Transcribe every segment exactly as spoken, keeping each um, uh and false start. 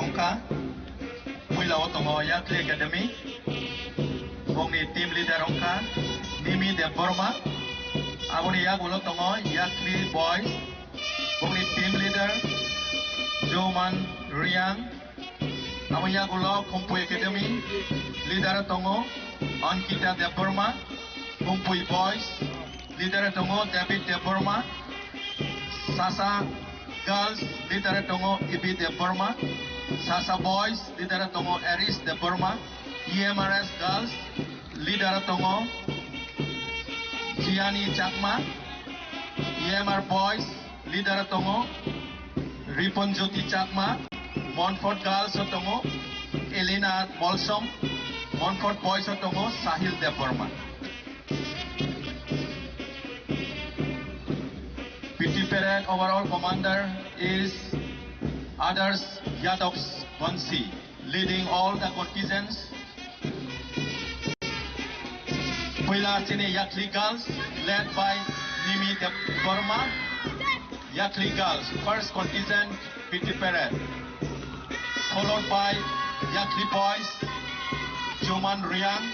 wngkha. Puila o tongo Yakli Academy. Bongni team leader wngkha Nimi Debbarma. Aboni yagulo tongo Yakli Boys. Bongni team leader Joman Riang. Abo yagulo Khumpui Academy leader tongo Ankita Debbarma, Khumpui Boys leader tongo David Debbarma, Sasa Girls leader tongo Ibi Debbarma, Sasa Boys leader tongo Aris Debbarma, E M R S Girls leader tongo Jiani Chakma, E M R Boys leader tongo Ripon Jyoti Chakma, Montfort Girls o tongo Elena Molsom, Montfort Boys o tongo Sahil Debbarma. P T parade overall commander is Adarsh Yadav Bansi, leading all the contingents. Puila chini Yakli Girls, led by Nimi Debbarma. Yakli Girls, first contingent, P T parade. Followed by Yakli Boys, Juman Riang,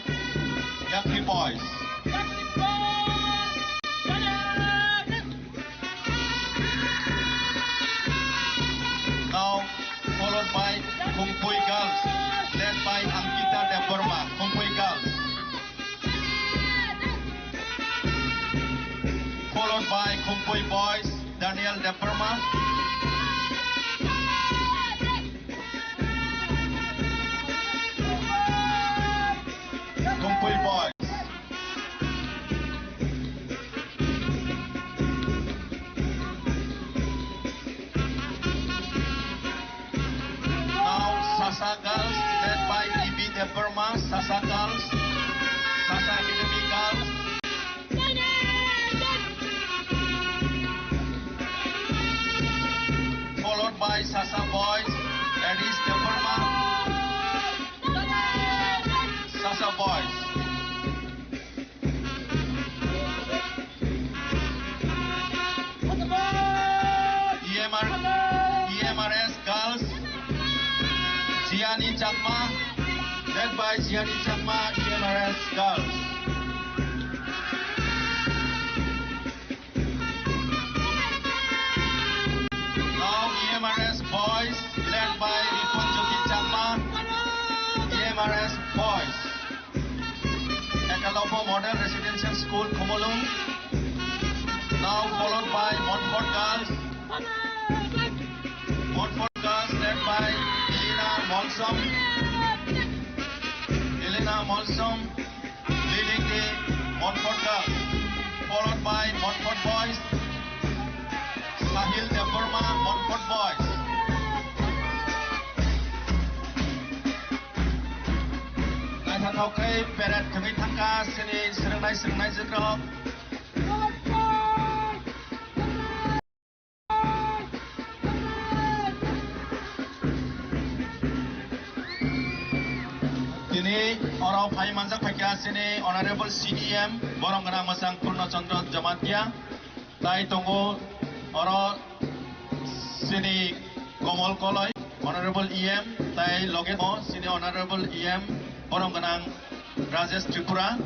Yakli Boys. Now followed by Khumpui Girls, led by Ankita Debbarma, Khumpui Girls. Followed by Khumpui Boys, Daniel Debbarma. Khumpui Boys. Now Sasa Girls, led by E B Debbarma, Sasa Girls, Sasa Academy Girls. Followed by Sasa Boys, Aris Debbarma, Sasa Boys. E M R, E M R S Girls, Jiani Chakma, led by Jiani Chakma, E M R S Girls. Now E M R S Boys, led by Ripon Jyoti Chakma, E M R S Boys. Ekalopo Model Residential School, Khumulwng. Now followed by Montfort Girls. Montfort Girls led by Elena Molsom. Elena Molsom leading the Montfort Girls. Followed by Montfort Boys. Sahil Debbarma, Montfort Boys. Naithathok khe parade khwngwi thangkha chini swrwngnai swrwngnaijwkrok. Tini oro phai manjak phaikha chini Honorable C E M, borom gwnang mwchang Purno Chandra Jamatia. Tai tongo oro chini Komol Koloi, Honorable E M, tai loge tongo chini Honorable E M, borom gwnang Rajesh Tripura,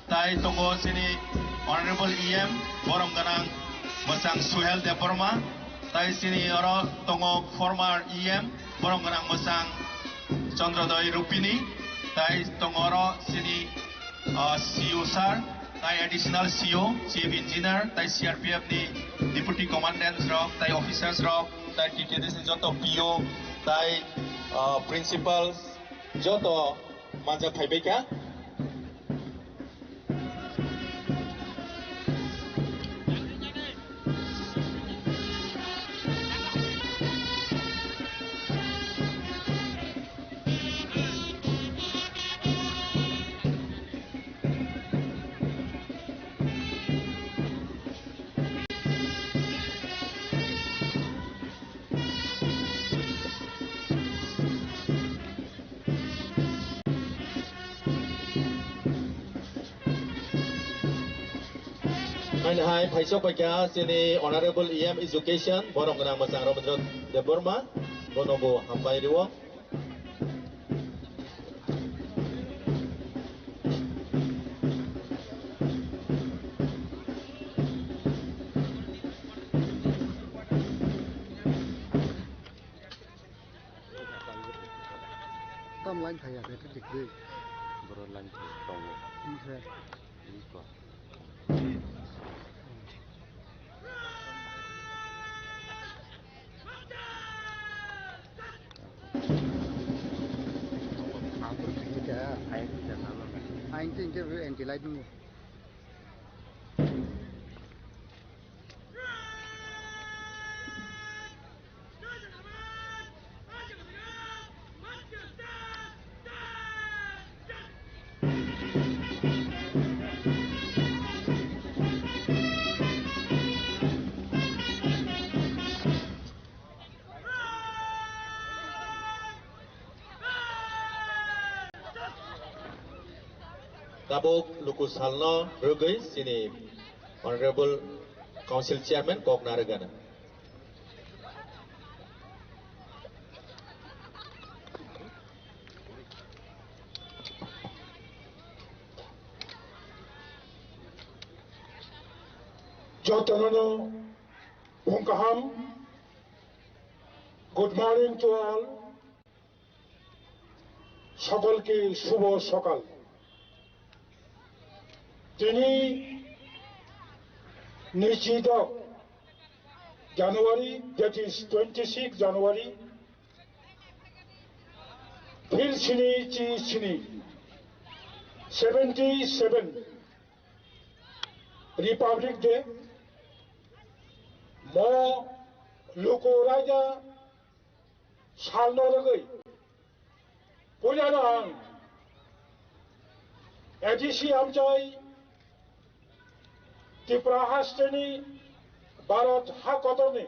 tai tongo chini Honorable E M, borom gwnang mwchang Suhel Debbarma, tai chini oro tongo former E M, borom gwnang mwchang Chandrodoi Rupini, tai tongo oro chini ah, C E O sir, tai additional C E O, Chief Engineer, tai C R P F ni Deputy Commandant rok, tai officers rok, tai T T D C ni joto P O, tai, ah, principals, joto manjak phaibaikha. Haino hai phaisok paikha chini Honorable E M Education, borom gwnang mwchang Rabindra Debbarma. Bono bo hambai rwo. Tam line thaya khe thik de. Boro line thaya tongo. Oke. Iko. Ang to thangwi kha. Aing to hingkhe anti light nungo. Tabuk luku salno rwgwi chini Honorable Council Chairman kok narwgana. Jotono phung kaham. Good morning to all. সকলকে শুভ সকাল। Tini nichi dok January, that is twenty-six January, phil sini chi sini, seventy-seven Republic Day. Mo luku raida salno rwgwi puilano ang A D C amchai Tripura hasteni Bharat ha kotorni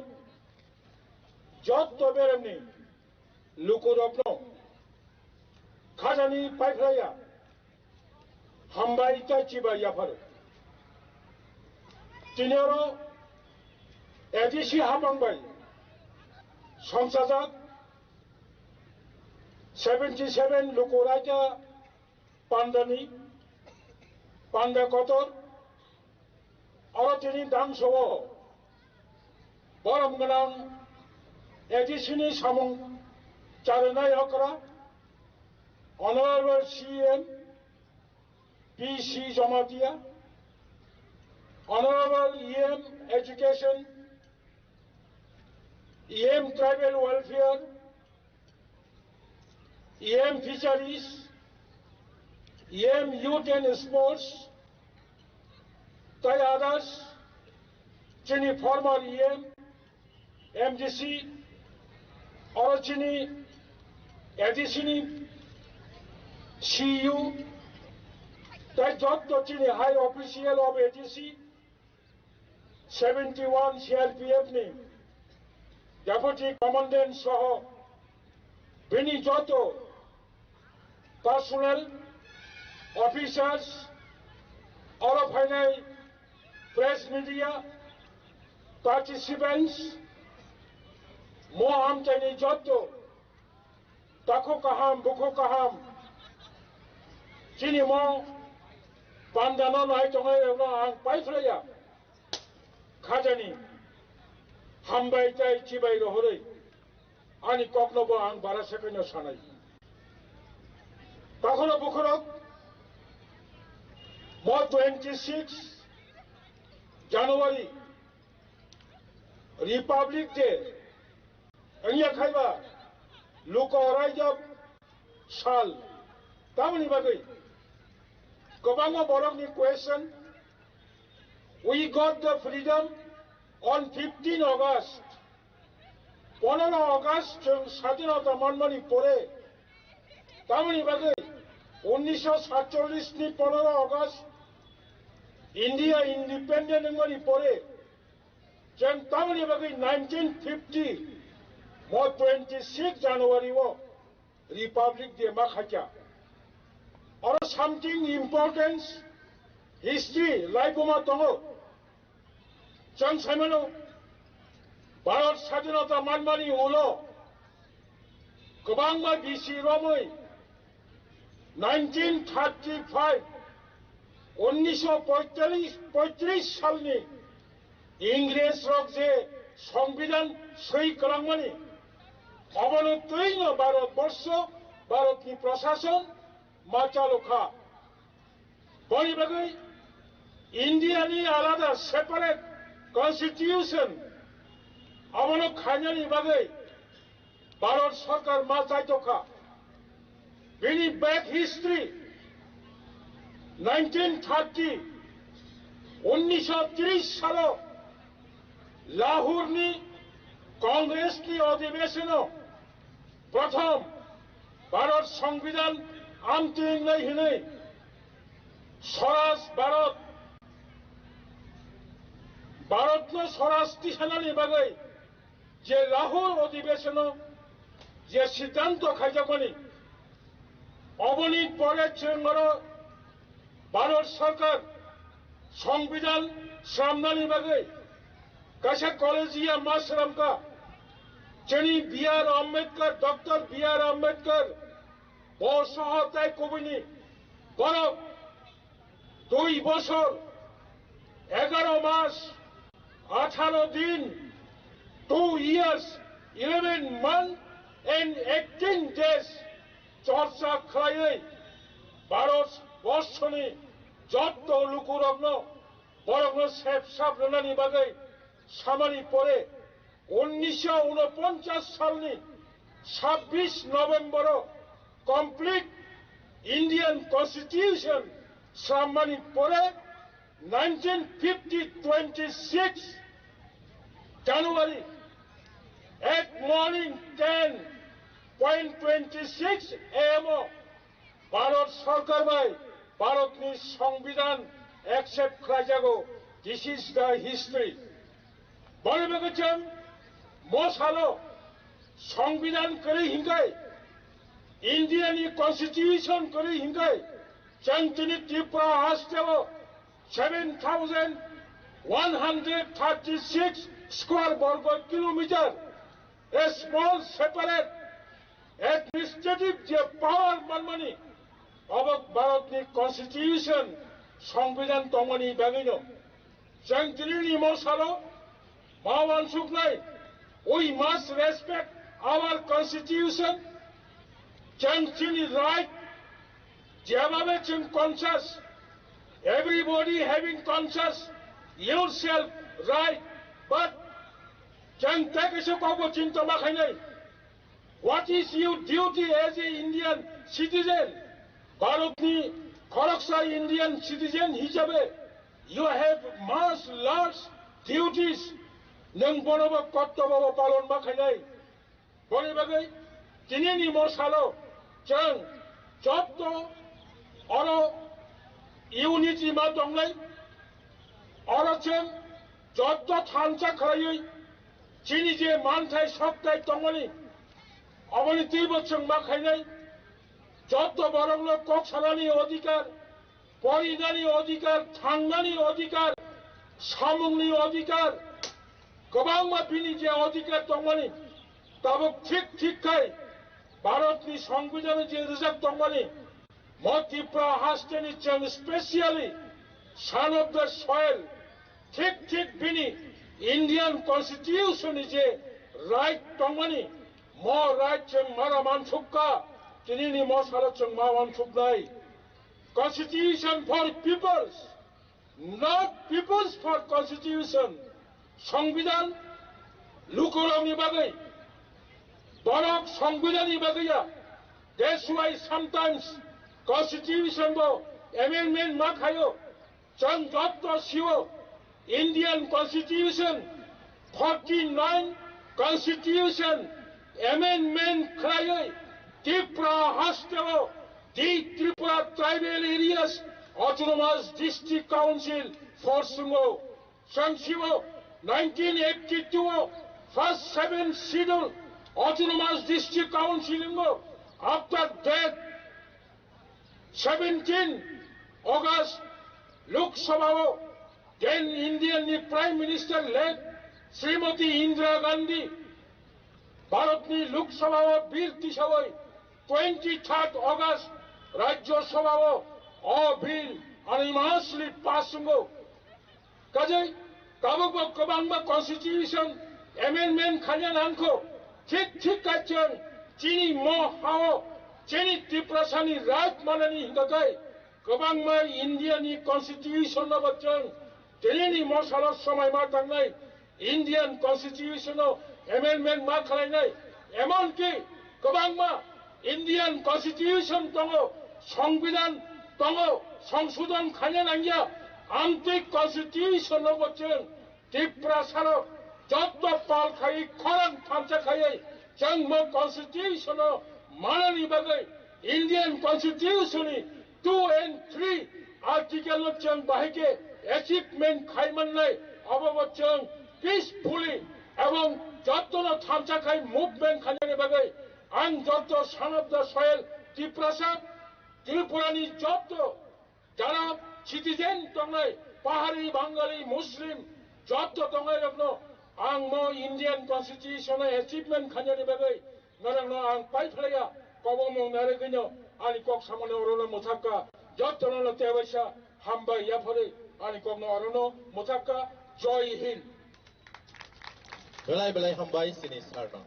jotto beremni lukurokno khajani paiphlaiya hambai tei chibai yapharo. Tini oro A D C hapang bai songchajak seventy seven luku raida pandani panda kotor oro tini dangso o borom gwnang A D C ni samung charwnai okra Honorable C M P C Jamatia, Honorable E M Education, E M Tribal Welfare, E M Fisheries, E M Youth and Sports, tei others, chini former E M, M D C, oro chini A D C ni C E O, tei jotto chini high official of A D C, seventy one C R P F ni Deputy Commandant soho bini joto personnel, officers, oro phainai press media, participants, mo amchaini joto takhuk kaham, bukhuk kaham, chini mo pandano nai tongnai rokno ang paiphlaiya khajani hambai tei chibai rohorwi ani kokno bo ang bara sekoino sanai. Takhoro bukhorok mo twenty six January Republic Day wngya khaiba luko raijak sal. Tamoni bagwi kwbangma borokni question, "We got the freedom on fifteen August." Pondro August chwng sadinota manmani pore, tamoni bagwi unnisho satchollish ni pondro August India independent wngmani pore, chwng tamoni bagwi nineteen fifty mo twenty six January o Republic Day ma khaikha. Oro something importance history laibuma tongo. Chwng saimano, Bharat sadinota manmani ulo kwbangma bisi romwi nineteen thirty-five, unnisho poitris salni Ingres rok je Songbidan swi kwlangmani, obono twino Bharat borsho, Bharatni prashason ma chalo kha. Boni bagwi India ni alada separate constitution abono khainani bagwi Bharat Sarkar ma chaitokha. Bini back history, nineteen thirty, unnisho tris salo Lahore ni Congress ni odhibeshon o prothom Bharat Songbidan amtwingnai hinwi Swaraj Bharat, Bharatno Swaraj tisanani bagwi je Lahore odhibeshono je siddhanto khaijakmani, oboni pore chwng oro Bharat Sarkar Songbidan swnamnani bagwi kaisa collegium ma swnamkha. Chini B R Ambedkar, Doctor B R Ambedkar, bo soho tai kubuni borok dui bosor, egaro mas, atharo din, two years, eleven month and eighteen days chorcha khlaiwi Bharat borshoni jotto lukurokno, borokno sep sap rwnani bagwi samani pore, unnisho unoponchas salni sabbish November o complete Indian Constitution swnamani pore, nineteen fifty twenty-six January at morning ten point twenty-six A M o Bharat Sarkar bai Bharatni Songbidan accept khlaijago. This is the history. Boni bagwi chwng mo salo Songbidan kwrwi hinkhai, India ni Constitution kwrwi hinkhai, chwng chini Tripura haste o seven thousand one hundred thirty-six square borgo kilometer, a small separate administrative je power manmani, obo Bharatni Constitution, Songbidan tongmani bagwino. Chwng tinini mo salo ma wansuknai, we must respect our Constitution. Chwng chini right, jeba be chwng conscious, everybody having conscious yourself right, but chwng tei kaisa kokbo chinta ma khainai. What is your duty as a Indian citizen? Bharatni khoroksa Indian citizen hisabe, you have much large duties. Nwng bonobo kortobobo palon ma khainai. Boni bagwi tinini mo salo chwng jotto oro unity ma tongnai, oro chwng jotto thansa khlaiwi chini je manthai sokthai tongmani, oboni twibo chwng ma khainai. Jotto borokno kok sanani odhikar, porinani odhikar, thangnani odhikar, samungni odhikar, kwbangma bini je odhikar tongmani, tabuk thik thik khai Bharatni Songbidan je rijak tongmani, mo Tripura hasteni chwng specially son of the soil, thik thik bini Indian Constitution ni je right tongmani, mo right chwng mara mansukha, tinini mo salo chwng ma wansuknai. Constitution for peoples, not peoples for constitution. Songbidan lukurokni bagwi, borok Songbidanni bagwi ya. That's why sometimes constitution bo amendment ma khaio. Chwng jotto sio Indian Constitution, forty-nine Constitution amendment khlaiwi Tripura hasteo the Tripura Tribal Areas Autonomous District Council force wngo. Chwng sio nineteen eighty-two o first seven schedule Autonomous District Council wngo. After that, seventeen August Lok Sabha o then Indian ni Prime Minister late Srimati Indira Gandhi Bharatni Lok Sabha o bill tisawi twenty third August Rajya Sabha o o bill unanimously pass wngo. Kajai tabukbo kwbangma constitution amendment khaina nangkho. Thik thik kaichang chini mo hao chini Tiprasani right manani hingakai kwbangma India ni constitution no bo chwng tinini mosalo somai ma tangnai. Indian Constitution o amendment ma khlainai, emonki kwbangma Indian Constitution tongo, Songbidan tongo, songsodon khaina nangya, amtwi Constitution o bo chwng Tiprasarok jotto pal khai khorang thansa khaiwi chwng mo Constitution o manani bagwi Indian Constitution ni two and three article no chwng bahai khe achievement khai mannai, abo bo chwng peacefully ebong jottono thansa khai movement khainani bagwi ang jotto son of the soil Tiprasa, Tripura ni jotto jara citizen tongnai, Pahari, Bangali, Muslim jotto tongnai rokno ang mo Indian Constitution no achievement khainani bagwi norokno ang pai phlaiya, kobongmung narwgwino ani kok samani orono mwthakka, jottono no tebaisa hambai yapharwi ani kokno orono mwthakka. Joy Hind. Belai belai hambai chini sir no.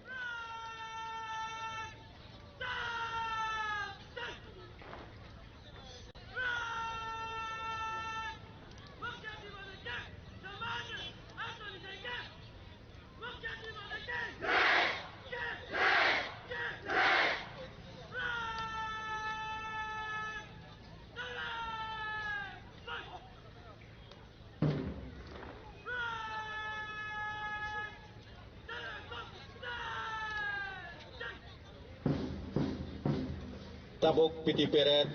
Tabuk P T parade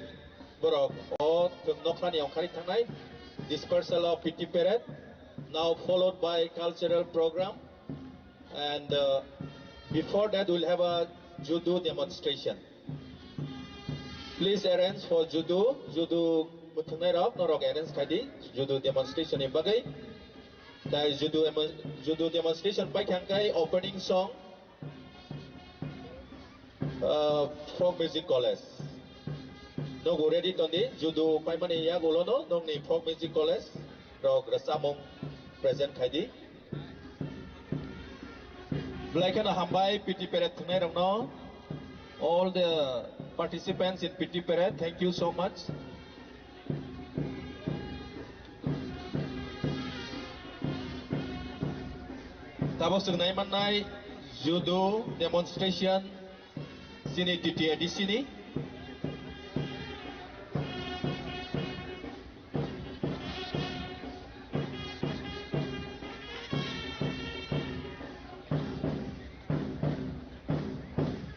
borok o thwng nokhrani ongkhari thangnai, dispersal of P T parade, now followed by cultural program, and uh, before that we'll have a judo demonstration. Please arrange for judo, judo muthungnai rok norok arrange khai di, judo demonstration ni bagwi. Tai judo emo-, judo demonstration pai thang kai opening song. Uh, Folk Music College. Nogo ready tondi, judo paimani yagulono nongni Folk Music College rok rwchapmung present khai di. Belai kheno hambai P T parade thwngnai rokno. All the participants in P T parade, thank you so much. Tabuk chwng nai mannai judo demonstration chini T T A D C ni.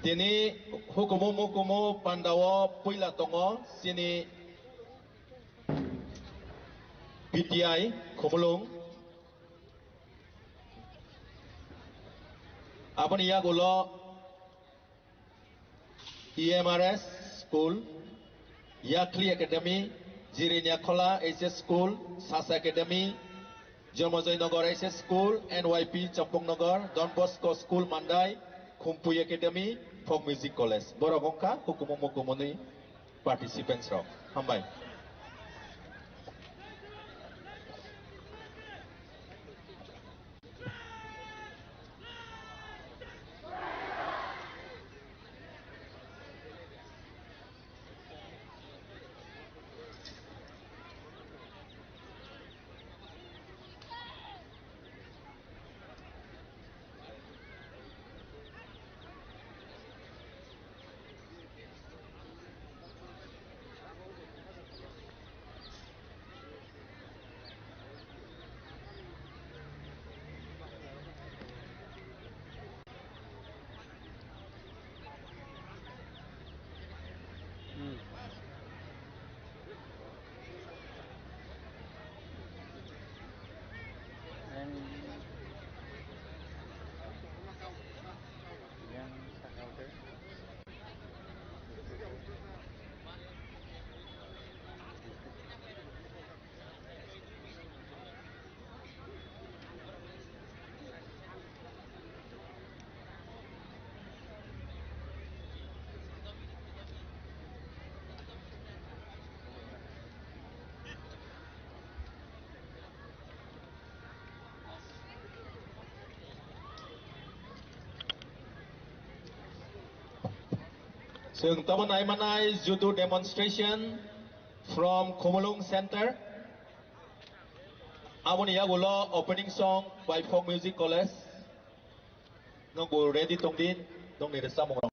Tini hukumu mukumu pandao puila tongo chini P T I Khumulwng. Aboni yagulo E M R S School, Yakli Academy, Jirinya Khola H S School, Sasa Academy, Jomojoy Nagar H S School, N Y P Champung Nagar, Don Bosco School Mandai, Khumpui Academy, Folk Music College. Borok wngkha hukumu mukumuni participants rok. Hambai. Chwng tamo naimanai judo demonstration from Khumulwng Center. Aboni yagulo opening song by Folk Music College. Nwngbo ready tongdi, nwngni rwchapmung rok.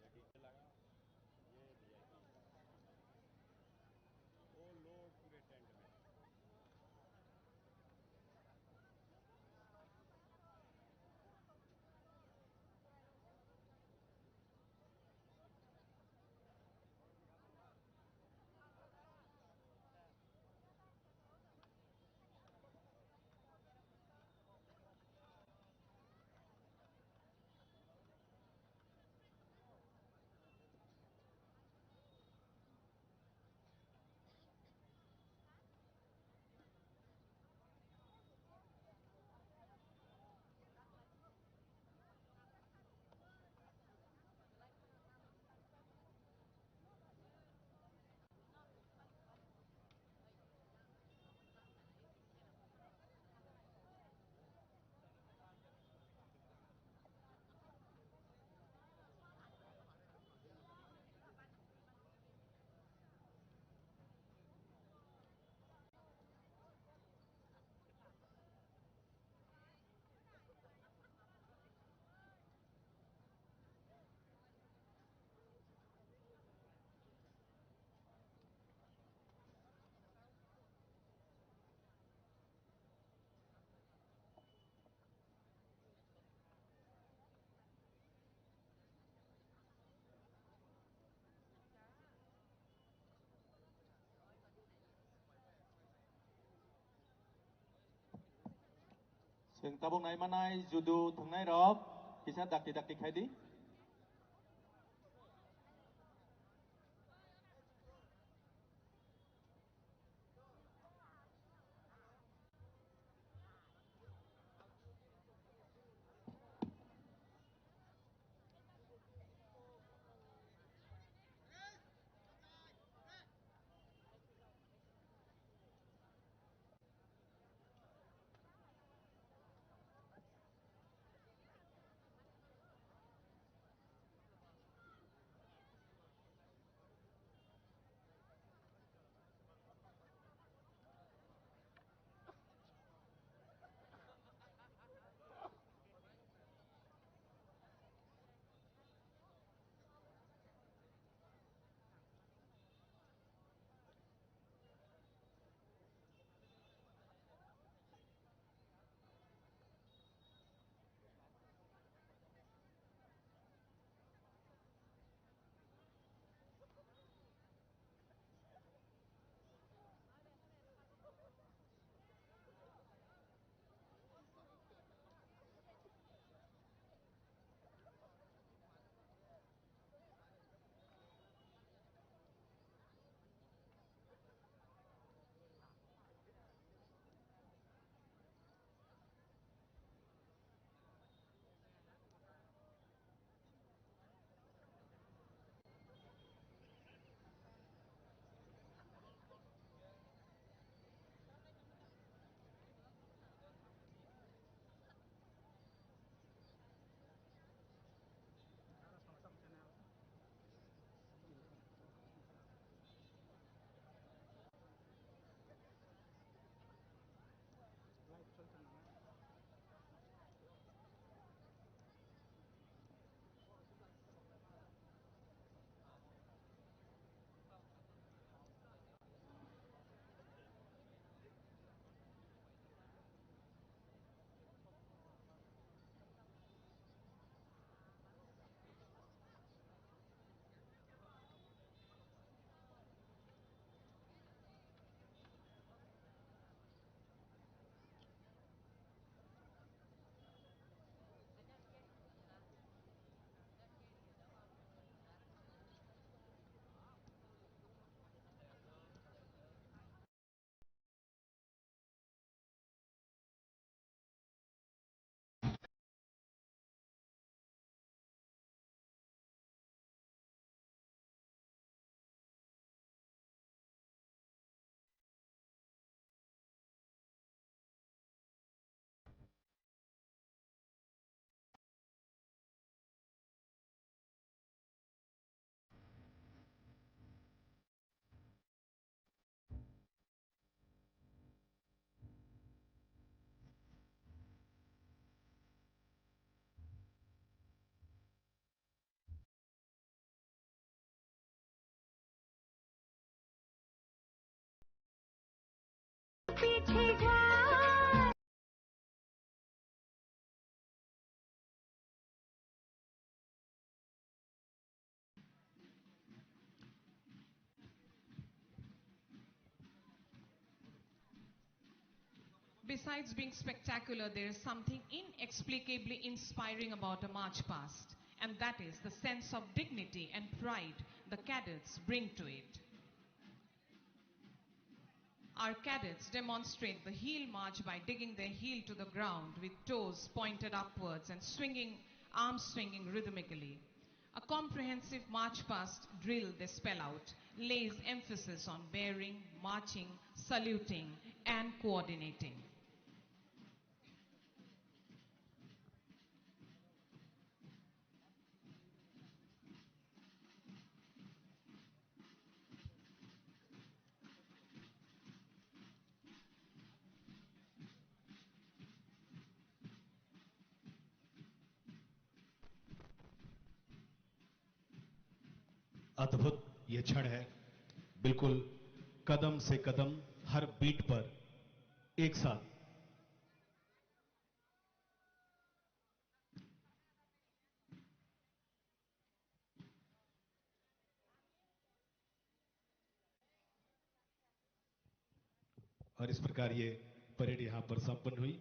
ये डीजे लगा, ये वीआईपी। वो लोग पूरे टेंट में। Chwng tabuk naimanai judo thwngnairok kisa dakti dakti khaidi. Besides being spectacular, there is something inexplicably inspiring about a march past, and that is the sense of dignity and pride the cadets bring to it. Our cadets demonstrate the heel march by digging their heel to the ground with toes pointed upwards and swinging, arms swinging rhythmically. A comprehensive march past drill they spell out lays emphasis on bearing, marching, saluting, and coordinating. अद्भुत ये क्षण है, बिल्कुल कदम से कदम, हर बीट पर एक साथ। और इस प्रकार ये परेड यहाँ पर संपन्न हुई।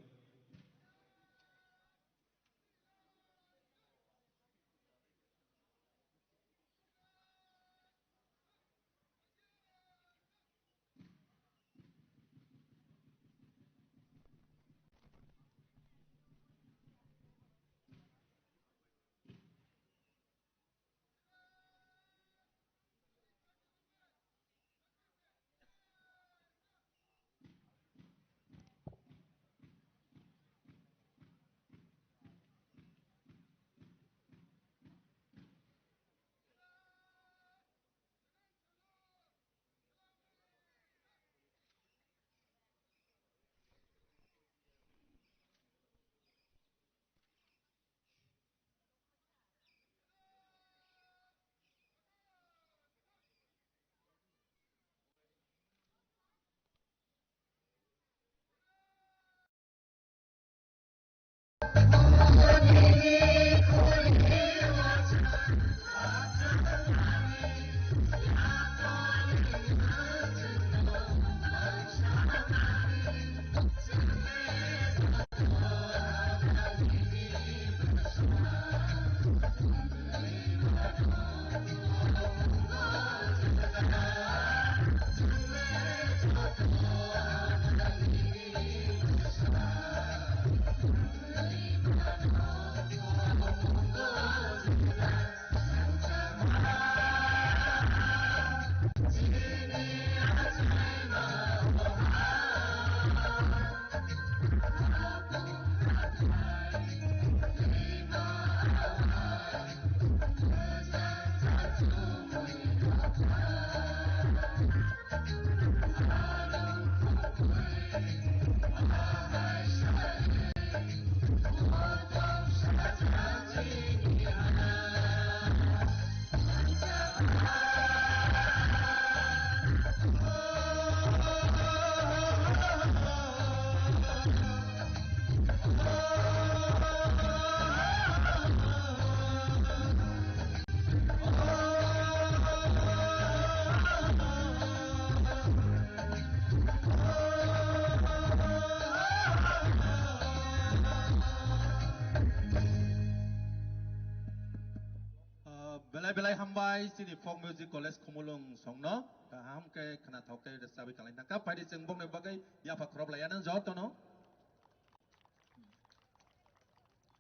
Ah, belai belai hambai chini Folk Music College Khumulwng songno kaham khe khwnathok khe rwchapwi kalaina kha. Phaidi chwng bokni bagwi yapha khoroplaiya nang jotono.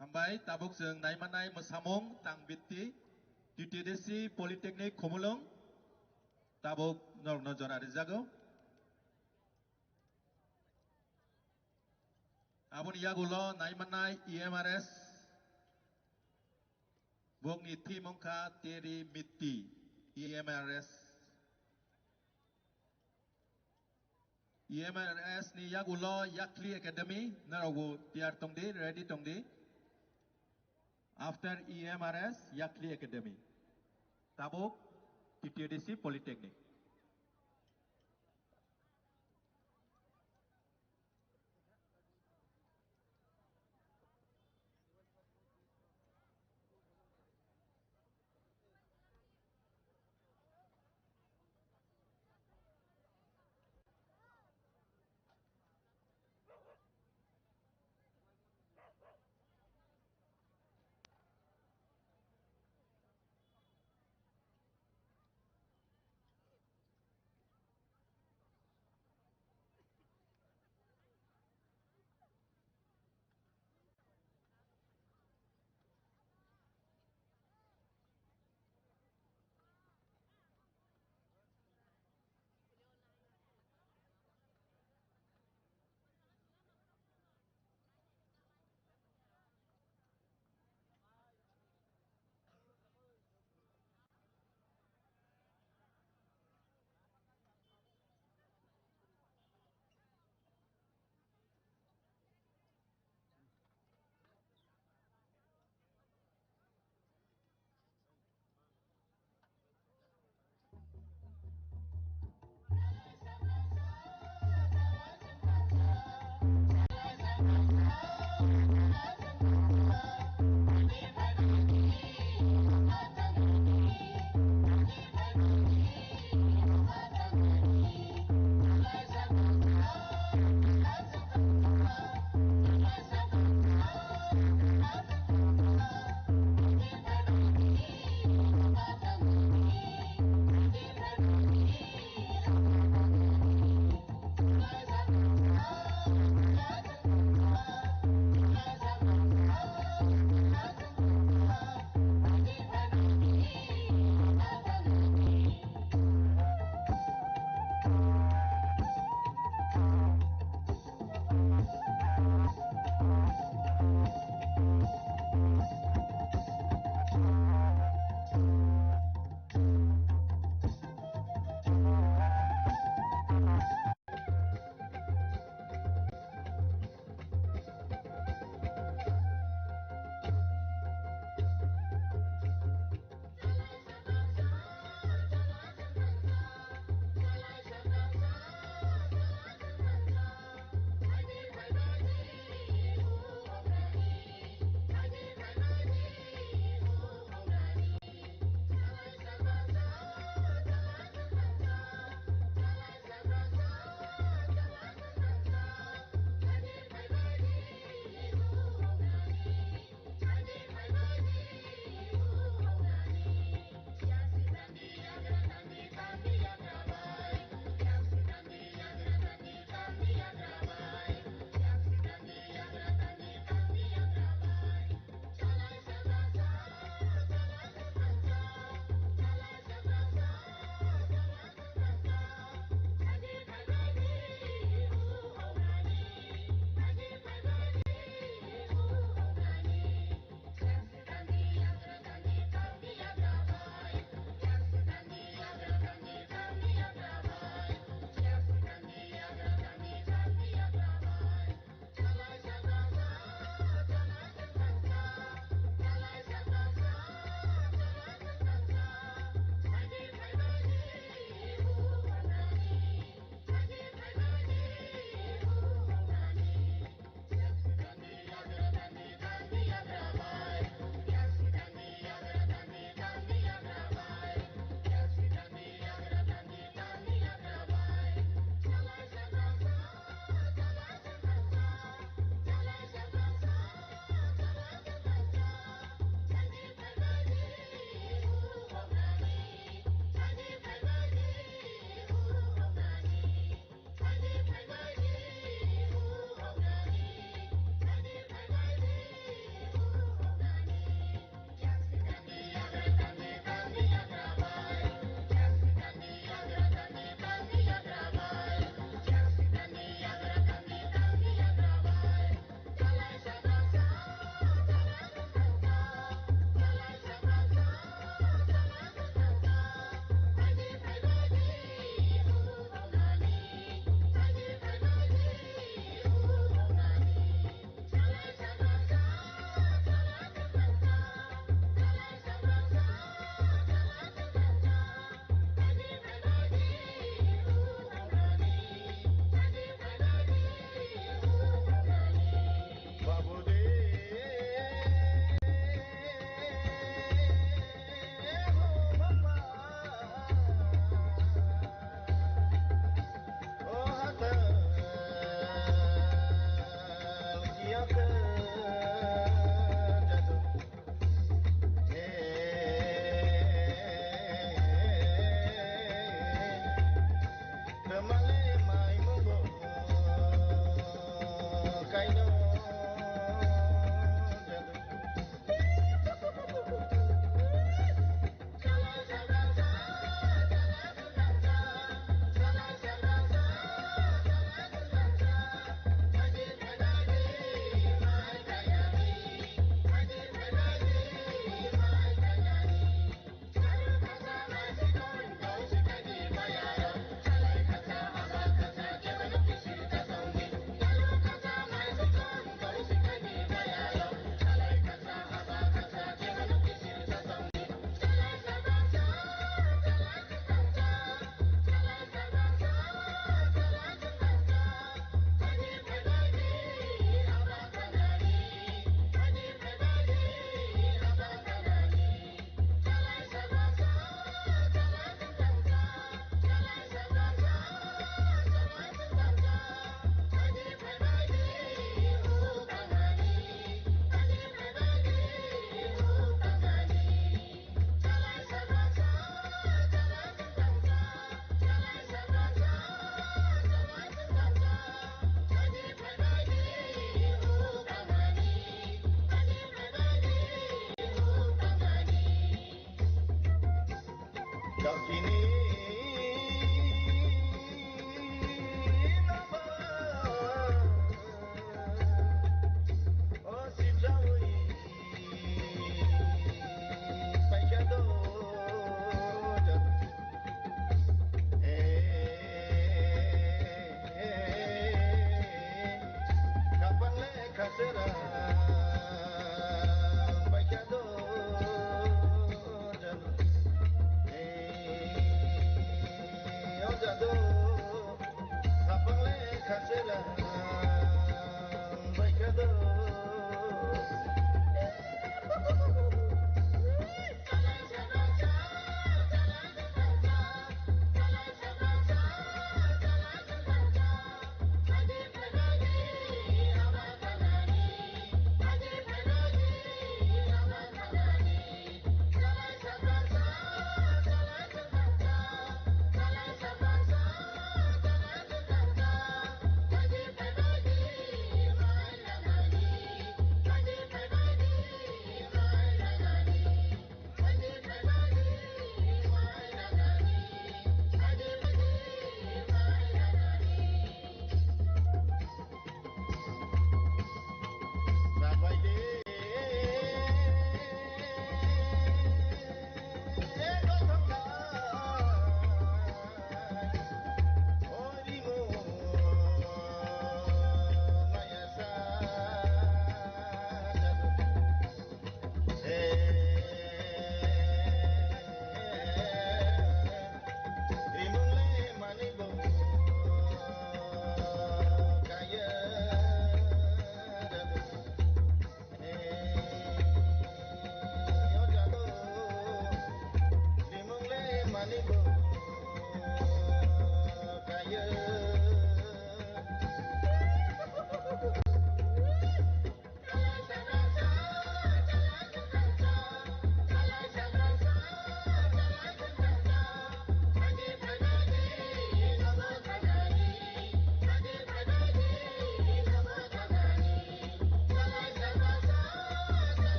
Hambai, tabuk chwng naimanai mwsamung tang bitti, T T D C Polytechnic Khumulwng, tabuk norokno jora rijago. Aboni yagulo naimanai E M R S, bokni thimung kha Teri Mitti, E M R S. E M R S ni yagulo Yakli Academy, norokbo tiyar tongdi, ready tongdi. After E M R S, Yakli Academy. Tabuk T T D C Polytechnic.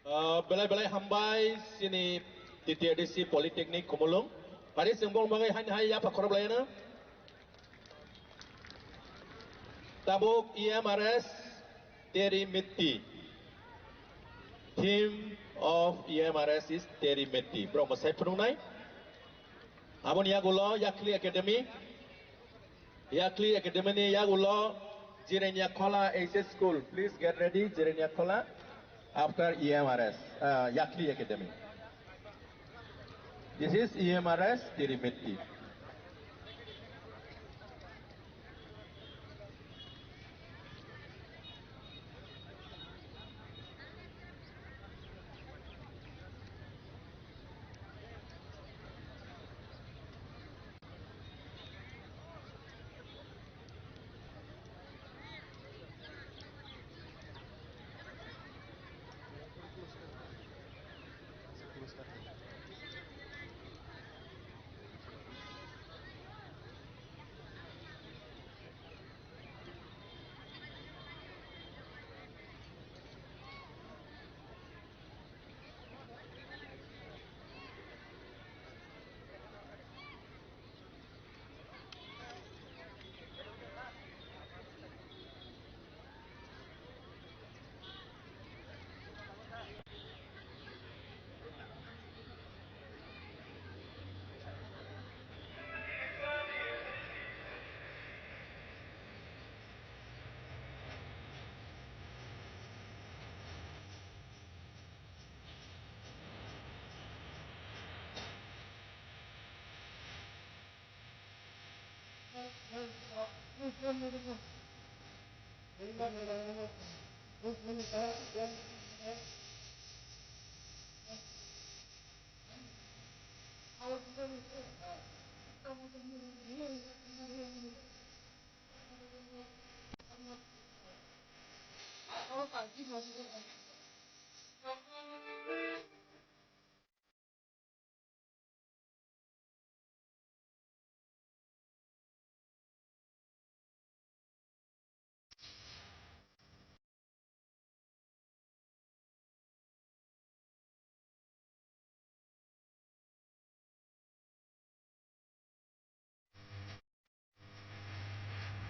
Ah, belai belai hambai chini T T A D C Polytechnic Khumulwng. Pari chwng bong bagwi haini hai yapha khorok laiyano. Tabuk E M R S Teri Mitti. Theme of E M R S is Teri Mitti. Borok mwsai phunuknai. Aboni yagulo Yakli Academy. Yakli Academy ni yagulo Jirenia Khola H S School. Please get ready, Jirenia Khola. After E M R S, uh, Yakli Academy. This is E M R S Teri Mitti.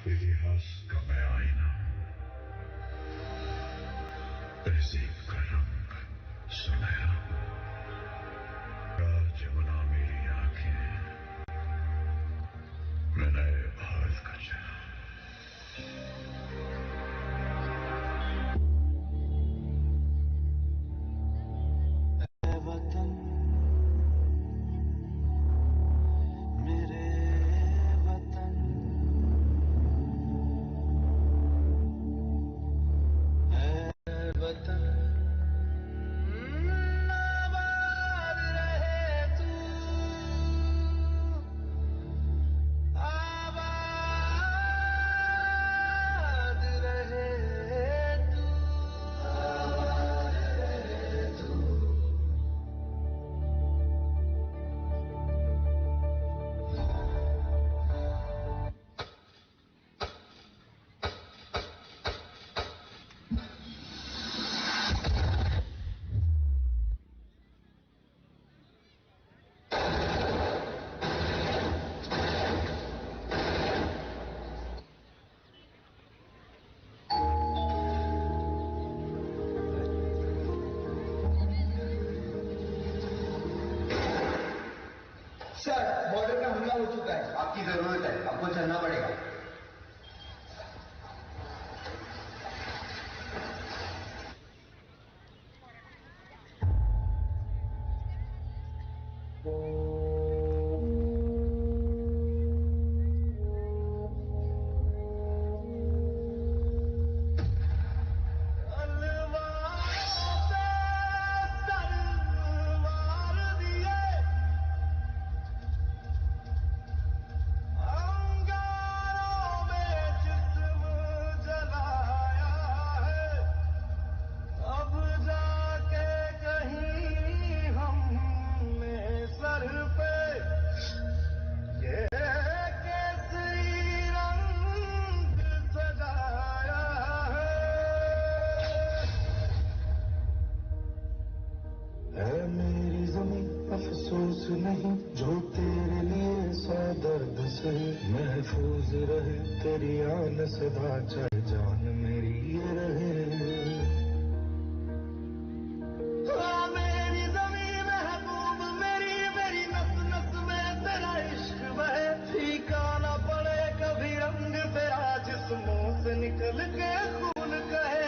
इतिहास का मैं आईना हूँ, तहजीब का रंग सुनहरा। क्या जमुना मेरी आंखें, मैं नए भारत का चेहरा। सर, बॉर्डर का हमला हो चुका है। आपकी जरूरत है, आपको चलना पड़ेगा। अब जाके कहीं हमने सर पे ये केसरी रंग सजाया है। ऐ मेरी ज़मीं, अफ़सोस नहीं जो तेरे लिए सौ दर्द सहे। महफूज़ रहे तेरी आन सदा, चाहे जान मेरी ये रहे। ओ मेरी ज़मीं महबूब मेरी, मेरी नस नस में तेरा इश्क बहे। फीका ना पड़े कभी रंग तेरा, जिस्मों से निकल के खून कहे।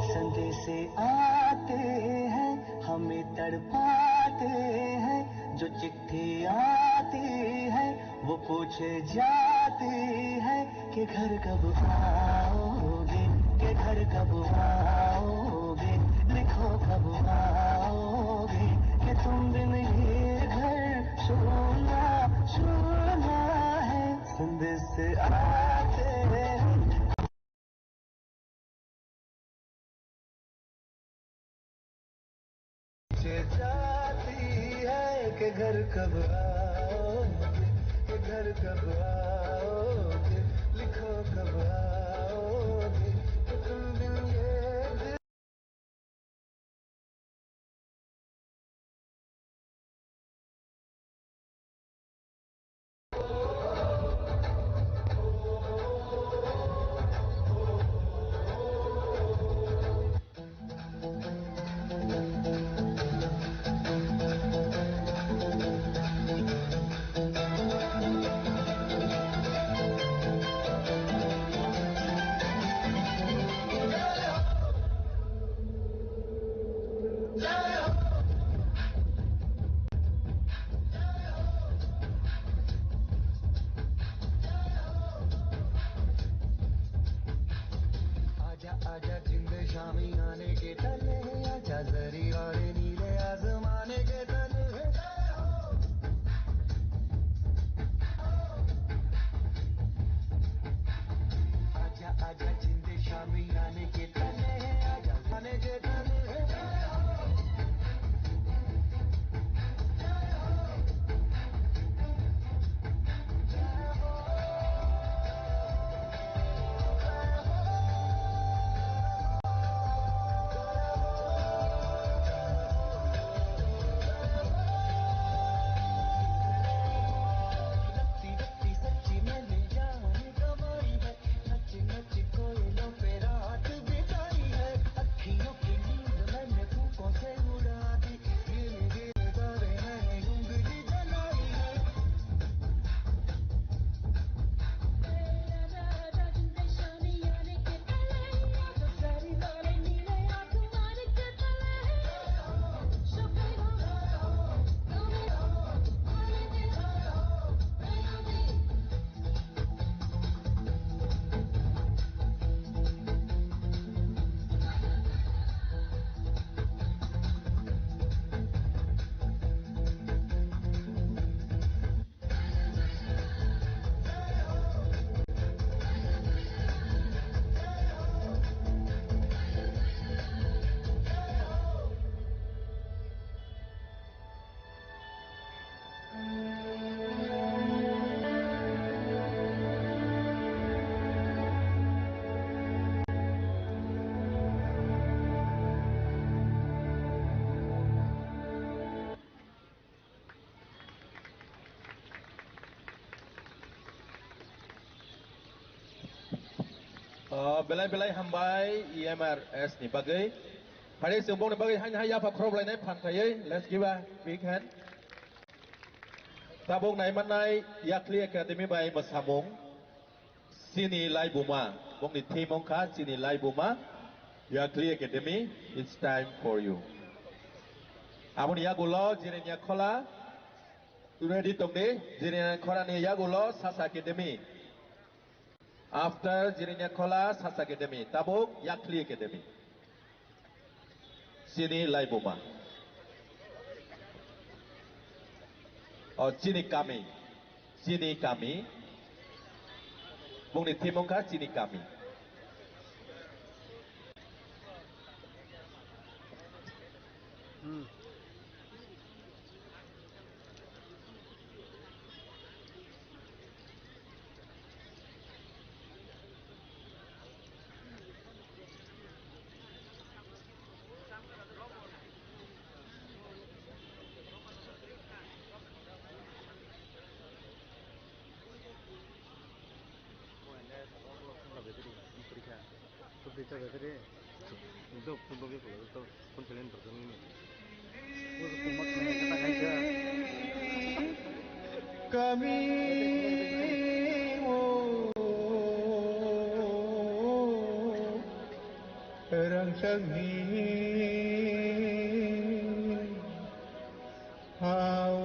संदेशे आते हैं, हमें तड़पाते हैं, जो चिट्ठी आती है, वो पूछे जाती है कि घर कब आओगे, कि घर कब आओगे, लिखो कब आओगे, कि तुम बिन ये घर सूना सूना है। संदेश आते हैं। पूछे जाती है कि घर कब आओगे, कि घर कब आओगे, लिखो कब आओगे, कि तुम बिन ये दिल शामियाने के तले, आजा जरी वाले नीले आसमाने के तले। आजा, आजा जिंदे शामियाने के तले, आजा शामियाने के तले। Oh, belai belai hambai E M R S ni bagwi. Phari chwng bongni bagwi haino hai yapha khorob lainai phan khaiwi. Let's give a big hand. Tabuk naimanai Yakli Academy bai mwsamung. Chini laibuma, bongni theme wngkha chini laibuma, Yakli Academy, it's time for you. Aboni yagulo Jirania Khola, ready tongdi, Jirania Kholani yagulo Sasa Academy. After Jirania Khola, Sasa Academy, tabuk Yakli Academy. Chini laibuma. O, chini kami. Chini kami. Bongni theme wngkha chini kami. Hmm. Kami o rangsakni hao.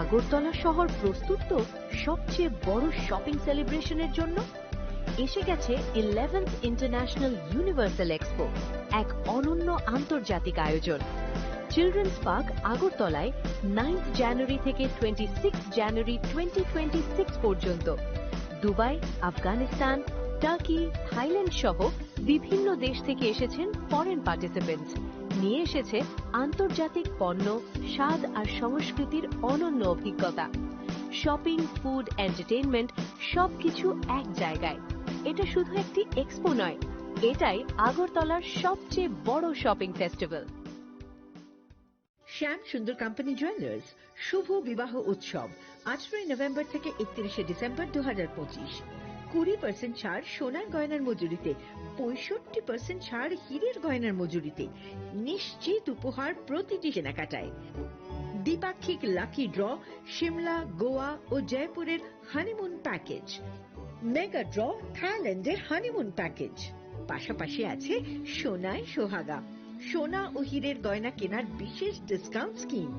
Agartala শহর প্রস্তুত তো সবচেয়ে বড় শপিং সেলিব্রেশনের জন্য। এসে গেছে eleventh international universal expo, এক অনন্য আন্তর্জাতিক আয়োজন। চিলড্রেন্স পার্ক আগরতলায় নাইন্থ জানুয়ারি থেকে twenty six January twenty twenty six পর্যন্ত। দুবাই, আফগানিস্তান, টার্কি, থাইল্যান্ড সহ বিভিন্ন দেশ থেকে এসেছেন ফরেন পার্টিসিপেন্টস। নিয়ে এসেছে আন্তর্জাতিক পণ্য, স্বাদ আর সংস্কৃতির অনন্য অভিজ্ঞতা। শপিং, ফুড, এন্টারটেইনমেন্ট, সবকিছু এক জায়গায়। এটা শুধু একটি এক্সপো নয়, এটাই আগরতলার সবচেয়ে বড় শপিং ফেস্টিভ্যাল। শ্যাম সুন্দর কোম্পানি জুয়েলার্স শুভ বিবাহ উৎসব, আঠারোই নভেম্বর থেকে একত্রিশে ডিসেম্বর দু হাজার পঁচিশ। কুড়ি পার্সেন্ট ছাড় সোনার গয়নার মজুরিতে, পঁয়ষট্টি পার্সেন্ট ছাড় হীরের গয়নার মজুরিতে, নিশ্চিত উপহার প্রতিটি কেনাকাটায়। দ্বিপাক্ষিক লাকি ড্র, সিমলা, গোয়া ও জয়পুরের হানিমুন প্যাকেজ। মেগা ড্র, থাইল্যান্ডে হানিমুন প্যাকেজ। পাশাপাশি আছে সোনায় সোহাগা, সোনা ও হীরের গয়না কেনার বিশেষ ডিসকাউন্ট স্কিম।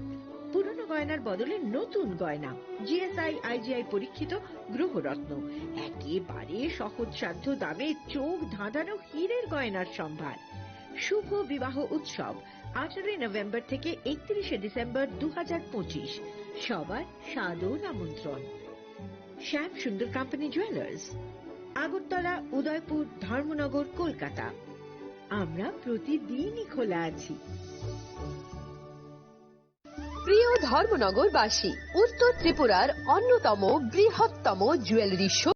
পুরনো গয়নার বদলে নতুন গয়না, জিএসআই আইজিআই পরীক্ষিত গ্রহরত্ন, একেবারে সহজসাধ্য দামে চোখ ধাঁধানো হীরের গয়নার সম্ভার। শুভ বিবাহ উৎসব, আঠারোই নভেম্বর থেকে একত্রিশে ডিসেম্বর দু হাজার পঁচিশ। সবার সাদর আমন্ত্রণ। শ্যাম সুন্দর কোম্পানি জুয়েলার্স, আগরতলা, উদয়পুর, ধর্মনগর, কলকাতা। আমরা প্রতিদিনই খোলা আছি। প্রিয় ধর্মনগরবাসী, উত্তর ত্রিপুরার অন্যতম বৃহত্তম jewellery show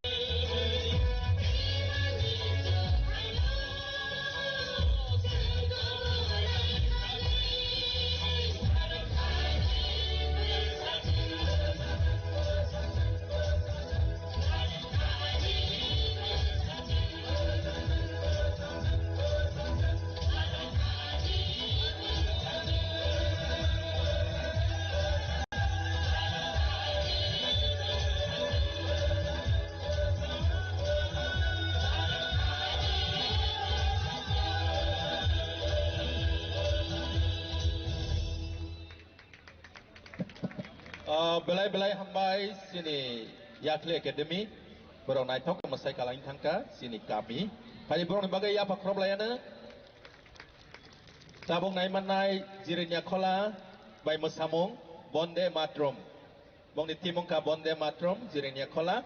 Ah, belai belai hambai chini Yakli Academy, borok naithok khe mwsai kalaing thangkha chini kami. Phai borokni bagwi yapha khoroplaiano. Tabuk naimannai Jirania Khola bai mwsamung Bonde Matram. Bongni theme wngkha Bonde Matram, Jirania Khola,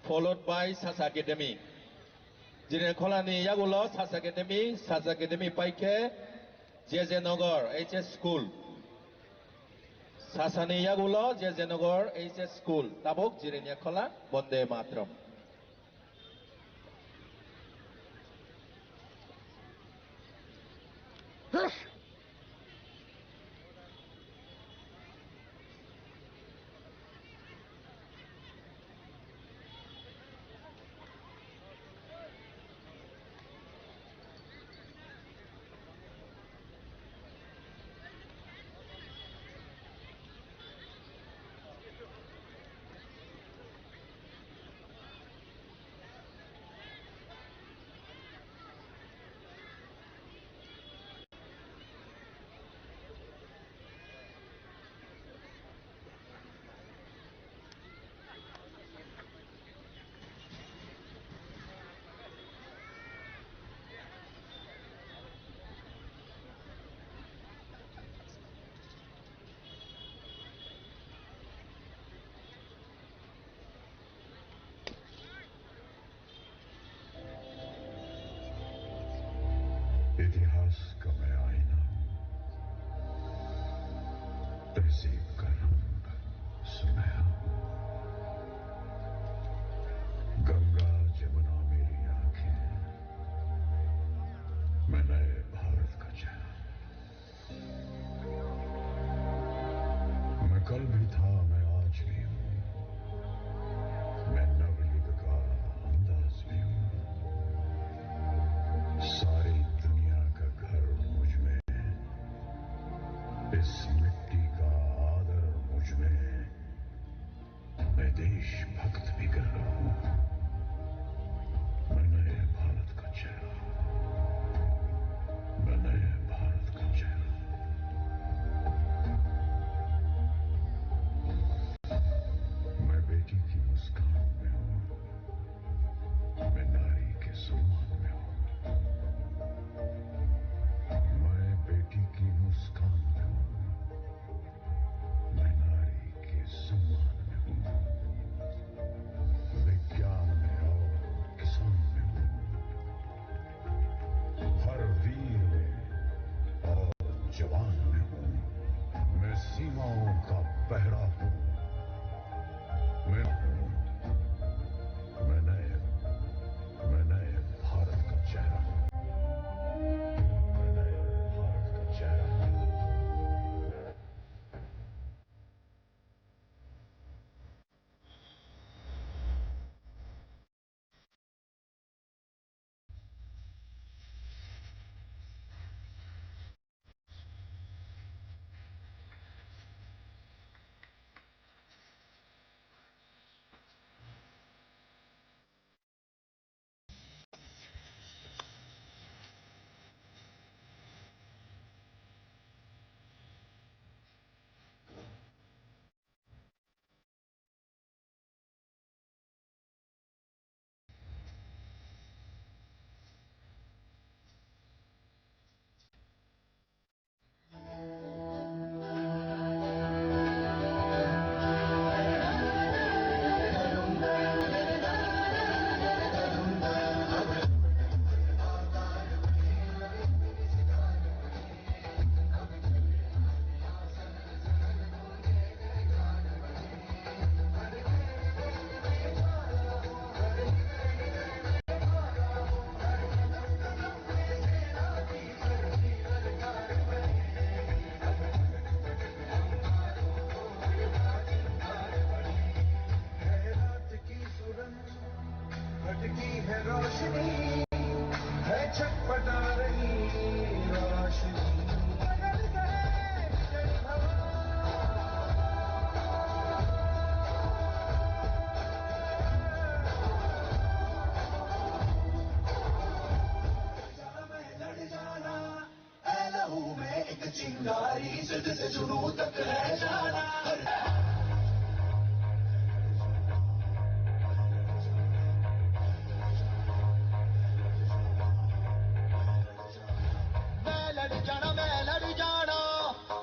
followed by Sasa Academy. Jirania Kholani yagulo Sasa Academy, Sasa Academy paikhe J J Nagar H S School. Sasani yagulo J J Nagar H S School. Tabuk Jirania Khola, Bonde Matram. इतिहास का मैं आईना हूँ, तहजीब का रंग सुनहरा। गंगा जमुना मेरी आंखें, मैं नए भारत का चेहरा। मैं कल भी था, मैं आज भी हूँ। मैं नवयुग का अंदाज भी हूँ। सारी दुनिया का घर मुझ में, इस मिट्टी का आदर मुझ में। मैं देशभक्त भी कर रहा हूँ। मैं नए भारत का चेहरा। मैं नए भारत का चेहरा। ज़िद से जुनून तक है जाना। मैं लड़ जाना, मैं लड़ जाना,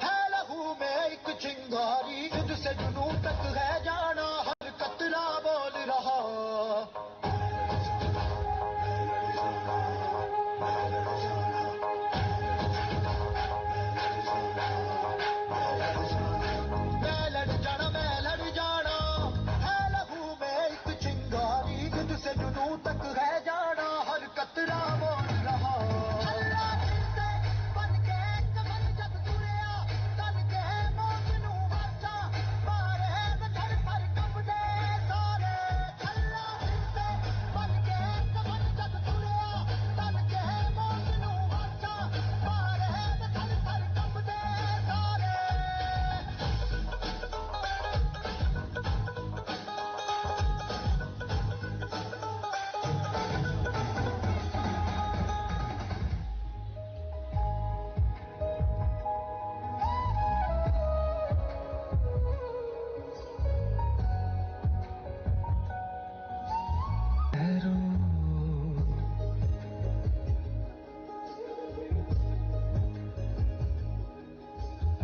है लहू में एक चिंगारी, ज़िद से जुनून तक है जाना, हर कतरा बोल रहा। मैं लड़ जाना, मैं लड़ जाना, है लहू में एक चिंगारी, ज़िद से जुनून तक है जाना, हर कतरा बोल रहा। अल्लाह दिल से बन के कफन जब तुरे आ, तन के मौत नू वाचा, मारे में थर थर कंबदे सारे।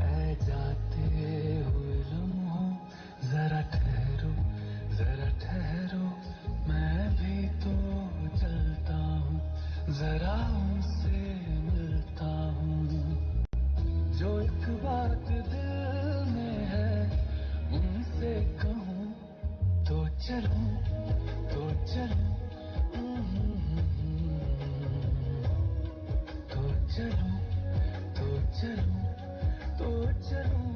ए जाते हुए लम्हों, जरा ठहरो, जरा ठहरो, मैं भी तो चलता हूँ, जरा उनसे मिलता हूँ। जो एक बात दिल में है, उनसे कहूँ, तो चलूं, तो चलूं, तो चलूं, तो चलूं, तो चलूं,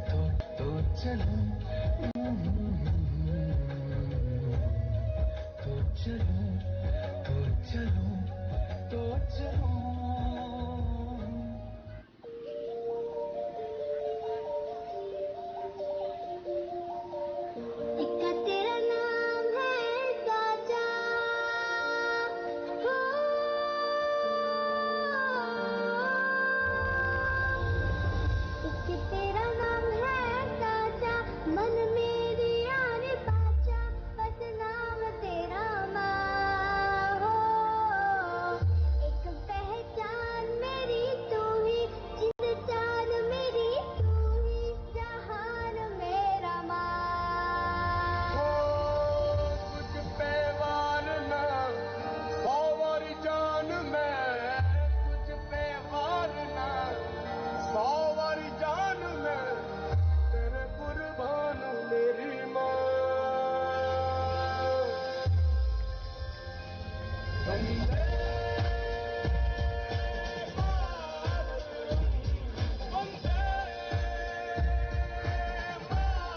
तो, तो चलूं, तो चलूं, तो चलूं, तो चलूं। एक तेरा नाम है साचा, हो। एक तेरा नाम है साचा, मन मेरी यार पाचा। बस नाम तेरा माँ हो, एक पहचान मेरी तू ही, जिंद जान मेरी तू ही, जहान मेरा माँ। ओ, तुझ पे वार ना, सौ वारी जान मैं, तुझ पे वार ना, सौ वारी जान मैं, तेरे कुर्बान मेरी माँ। वंदे मातरम, वंदे मातरम,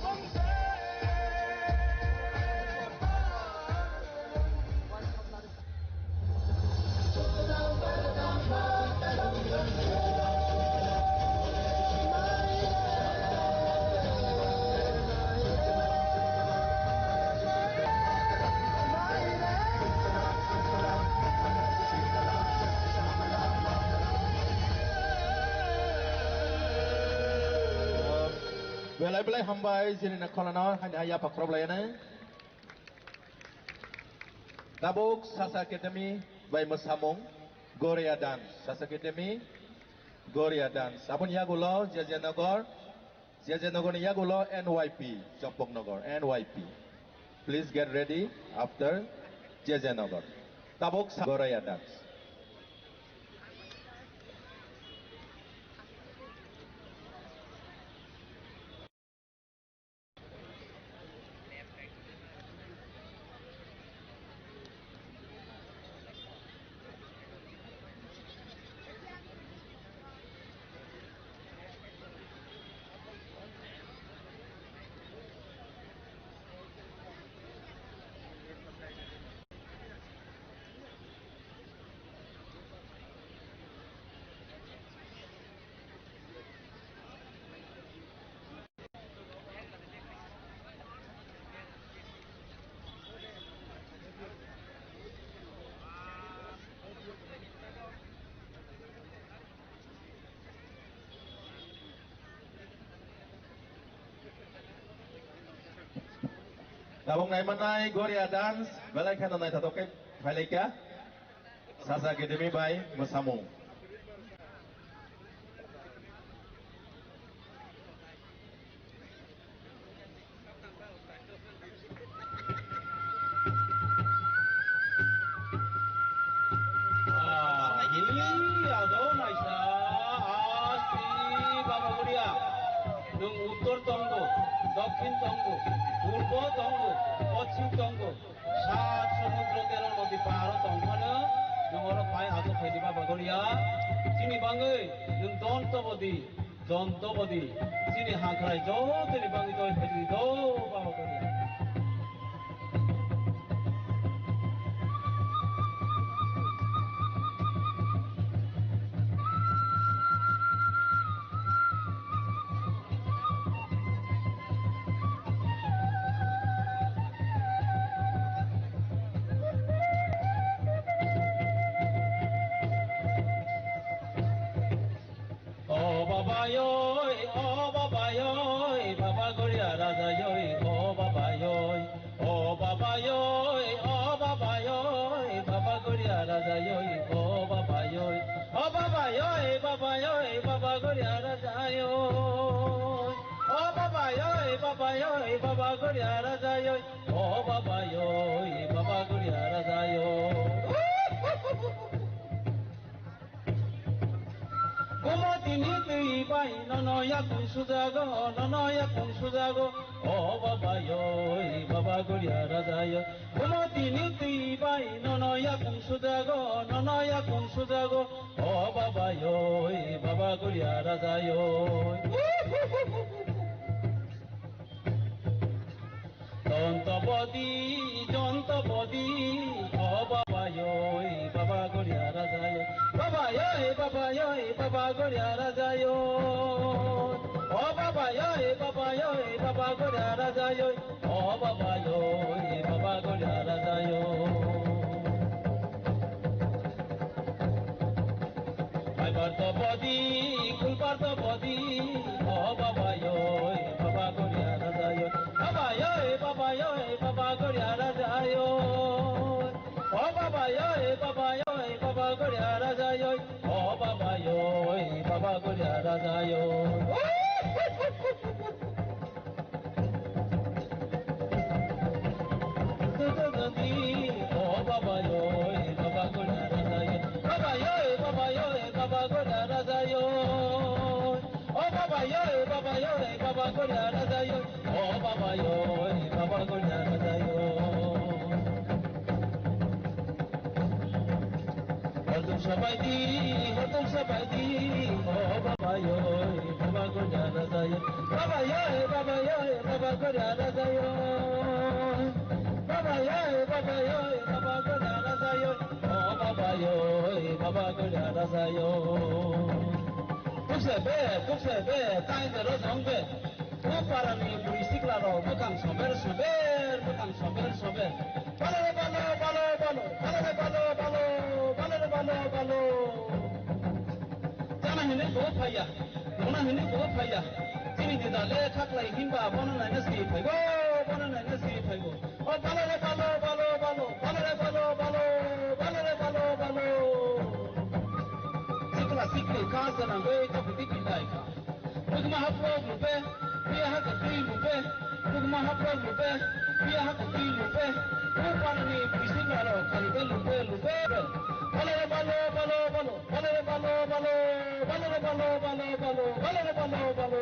वंदे मातरम, वंदे Mataram. Belai belai hambai, jini na khonano, haini hai yapha khorob lainai. Tabuk Sasa Academy bai mwsamung Goria Dance, Sasa Academy Goria Dance. Aboni yagulo J J Nagar, J J Nagar ni yagulo N Y P, Champaknagar, N Y P. Please get ready after J J Nagar. Tabuk Sa-, Goria Dance. Tabuk naimanai Goria dance belai kheno naithotok khe phailaikha Sasa Academy bai mwsamung. Ah, hi, ado naisa, asti, Baba Goria. Nwng uttor tongo, dokhin tongo, purbo tongo, poschim tongo, sat somudro tero nodi paro tongphano, nwng oro phai aswk phaidi Baba Goria. Chini bangwi nwng don tobodi, don tobodi, chini hakrai jotoni bangwi toi phaidi do Baba Goria. O baba yoi, o baba yoi, Baba Goria Raja yoi, o baba yoi, o baba yoi, o baba yoi, Baba Goria Raja yoi, o baba yoi, o baba yoi, baba yoi, Baba Goria Raja yoi, o baba yoi, baba yoi, Baba Goria Raja yoi, o baba yoi, Baba Goria Raja yoi. Gumotini twi bai nono yakung sujago, nono yakung sujago. O baba yoi, Baba Goria Raja yoi. Gumotini twi bai nono yakung sujago, nono yakung sujago. O baba yoi, Baba Goria Raja yoi. Tontobodi, jontobodi, o baba yoi, Baba Goria Raja yoi. Baba yoi, baba yoi, Baba Goria Raja yoi. O baba yoi, baba yoi, Baba Goria Raja yoi. O baba yoi, Baba Goria Raja yoi. Maibar to bodi, kulbar to bodi, o baba yoi, Baba Goria Raja yoi. Baba yoi, baba yoi, Baba Goria Raja yoi. O baba yoi, baba yoi, Baba Goria Raja yoi. O baba yoi, Baba Goria Raja yoi. O baba yoi, Baba Goria Raja yoi. Baba yoi, baba yoi, Baba Goria Raja yoi. O baba yoi, baba yoi, Baba Goria Raja yoi. O baba yoi, Baba Goria Raja yoi. Hortum sabaidi, hortum sabaidi, o baba yoi, Baba Goria Raja yoi. Baba yoi, baba yoi, Baba Goria Raja yoi. Baba yoi, baba yoi, Baba Goria Raja yoi. O baba yoi, Baba Goria Raja yoi. Tukse be, tukse be, tai de rojong be. O parani bwrwi siklaro bwkang sober sober, bwkang sober sober. Balo, balo, balo, balo, balo re balo, balo, balo re balo, balo. Chana hinwi bo phaiya, lona hinwi bo phaiya. Chini dida le khaklai hinba bono naina si phaibo, bono naina si phaibo. O balo re balo, balo, balo, balo re balo, balo, balo re balo, balo. Sikla sikli kha jana goi kaputi pindai kha. Bukma haprok lupe, piya ha kwtwi lupe. Bukma haprok lupe, piya ha kwtwi lupe. Buparni bisi maro khalite lupe, lupe. Balo, balo, balo, balo, balo, balo, balo, balo, balo, balo, balo, balo, balo, balo, balo.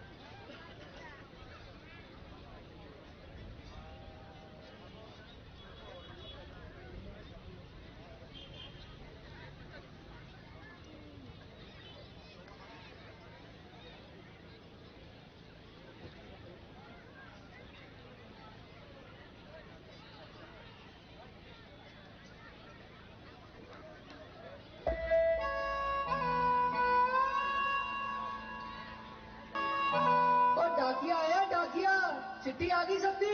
चिट्ठी आ गई सर जी।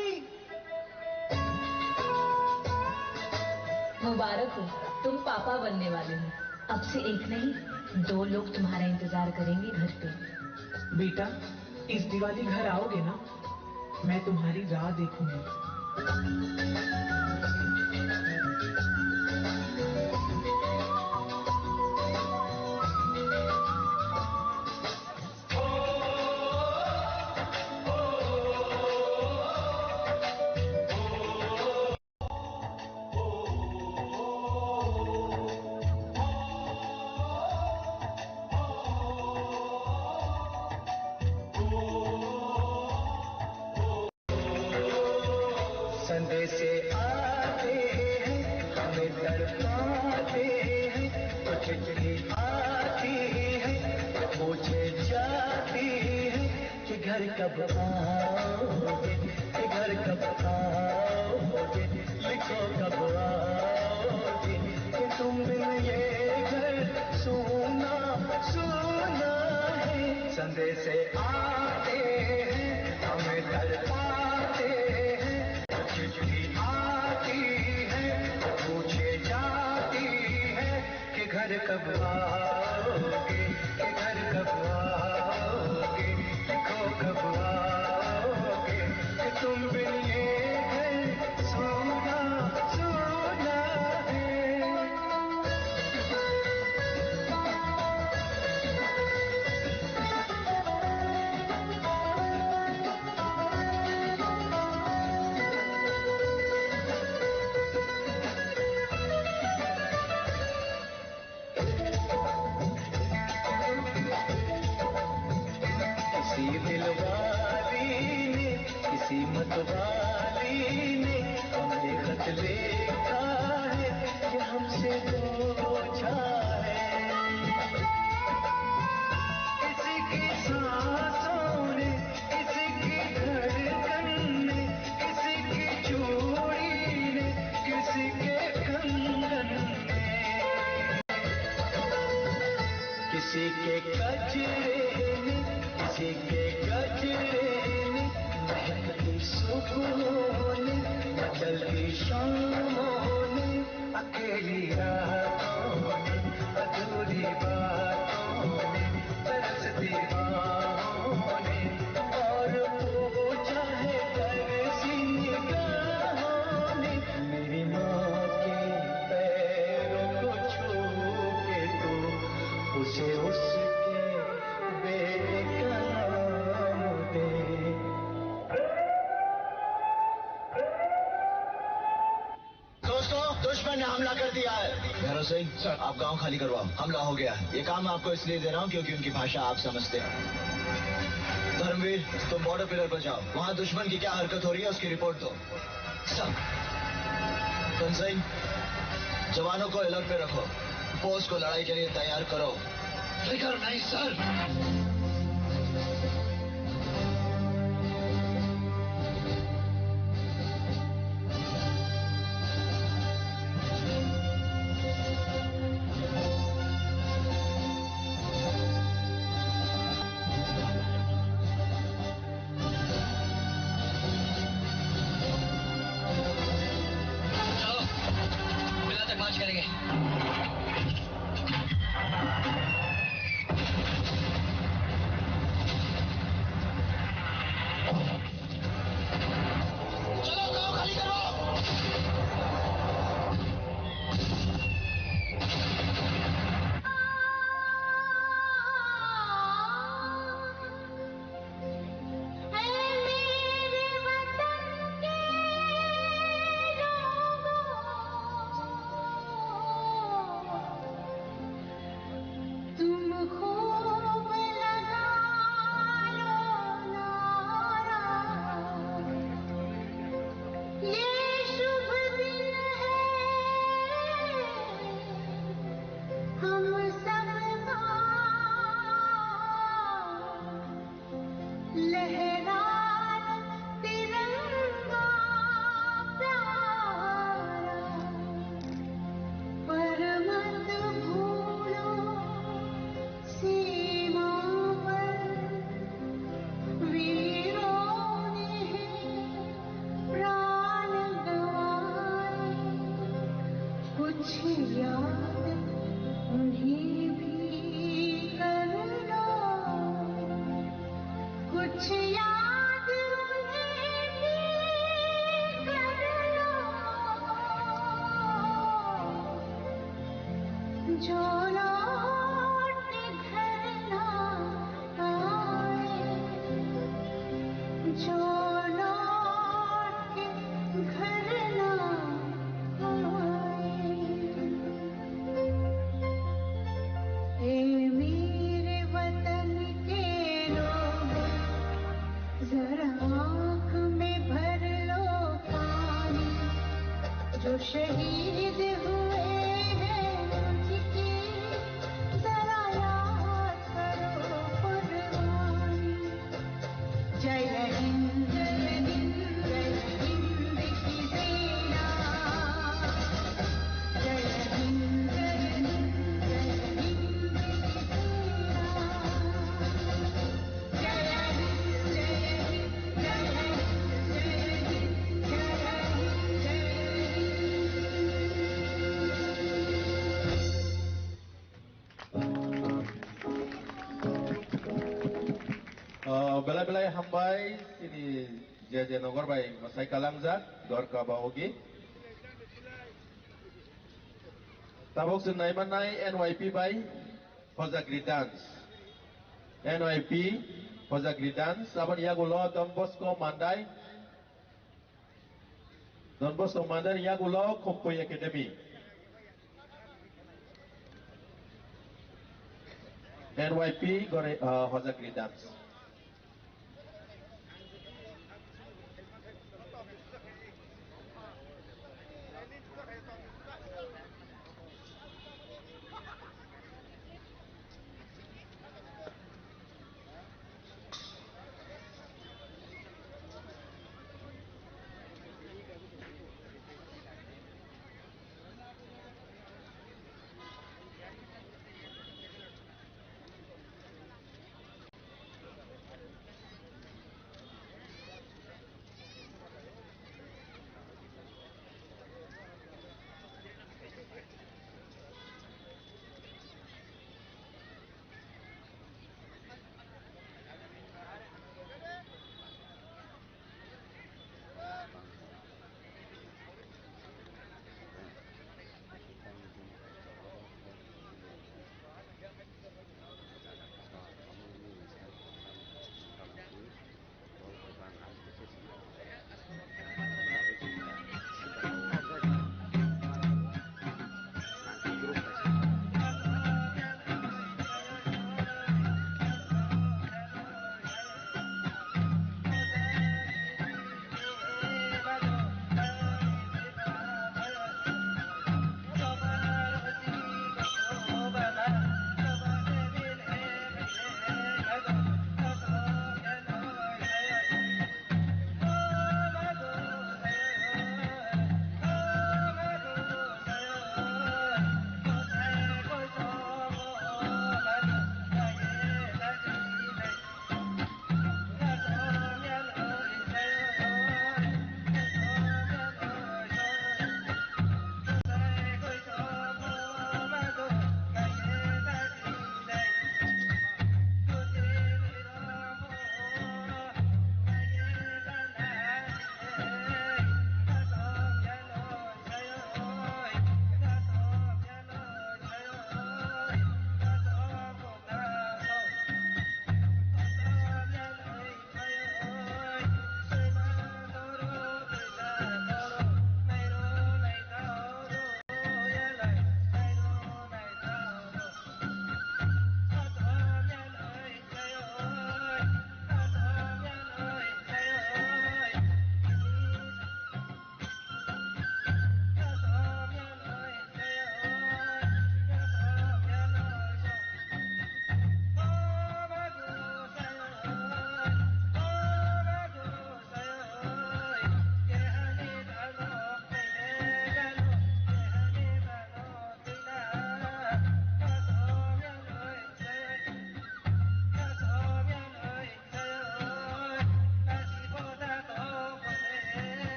मुबारक हो, तुम पापा बनने वाले हो। अब से एक नहीं, दो लोग तुम्हारा इंतजार करेंगे घर पे। बेटा, इस दिवाली घर आओगे ना? मैं तुम्हारी राह देखूंगी। संदेशे आते हैं, हमें तड़पाते हैं, तो चिट्ठी आती है, तो पूछे जाती है कि घर कब आओगे, कि घर कब आओगे, लिखो कब आओगे, कि तुम बिन ये घर सूना सूना है। संदेशे आते हैं, हमें तड़पाते हैं, चिट्ठी आती है, पूछे जाती है कि घर कब आओगे, कि घर कब आओगे, लिखो कब आओगे, कि तुम बिन ये घर सूना सूना है। किसी दिलवाली ने, किसी मतवाली ने हमें खत लिखा है कि हमसे पूछा है। किसी की सांसों ने, किसी की धड़कन ने, किसी की चूड़ी ने, किसी के कंगन ने, किसी के गजरे ने, किसी के गजरे ने, महकती सुबहों ने, मचलती शामों ने, अकेली रातों ने, अधूरी बातों ने, तरसती बाहों ने, और पूछा है तरसी निगाहों ने। मेरी माँ के पैरों को छू के तू उसे उसके बेकलाम दे। दोस्तों, दुश्मन ने हमला कर दिया है। भैरव सिंह, सर। आप गांव खाली करवाओ, हमला हो गया है। ये काम मैं आपको इसलिए दे रहा हूँ क्योंकि उनकी भाषा आप समझते हैं। धर्मवीर, तुम बॉर्डर पिलर पर जाओ, वहाँ दुश्मन की क्या हरकत हो रही है उसकी रिपोर्ट दो। सर। कंसाई, जवानों को अलर्ट पे रखो, पोस्ट को लड़ाई के लिए तैयार करो। फिक्र नहीं सर। चलो, पिलर तक मार्च करेंगे। कुछ याद उन्हें भी कर लो, जो लौट के घर ना आए, जो लौट के घर ना आए। ए मेरे वतन के लोग, जरा आँख में भर लो पानी, जो शहीद हुए हैं उनकी जरा याद करो कुर्बानी। जय हिंद, जय हिंद, जय हिंद की सेना। जय हिंद, जय हिंद, जय हिंद की सेना। जय हिंद, जय हिंद, जय हिंद, जय हिंद, जय हिंद, जय Hind. Ah, belai belai hambai chini J J Nogor bai mwsai kalangjak Dorka Baogi. Tabuk chwng nai mannai N Y P bai Hojagri Dance. N Y P Hojagri Dance. Aboni yagulo Don Bosco Mandai. Don Bosco Mandai ni yagulo Khompui Academy. N Y P gore, ah, Hojagri Dance.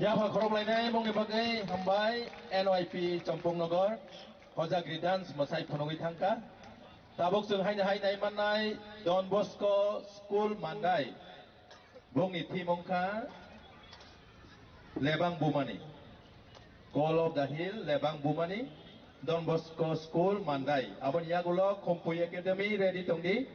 Yapha khorok lainai mungni bagwi hambai N Y P Champung Nogor, Hojagri dance mwsai phunugwi thangkha. Tabuk chwng haino hai nai mannai Don Bosco School Mandai. Bongni thimung kha Lebang Bumani. Call of the Hill, Lebang Bumani, Don Bosco School Mandai. Aboni yagulo Khumpui Academy ready tongdi.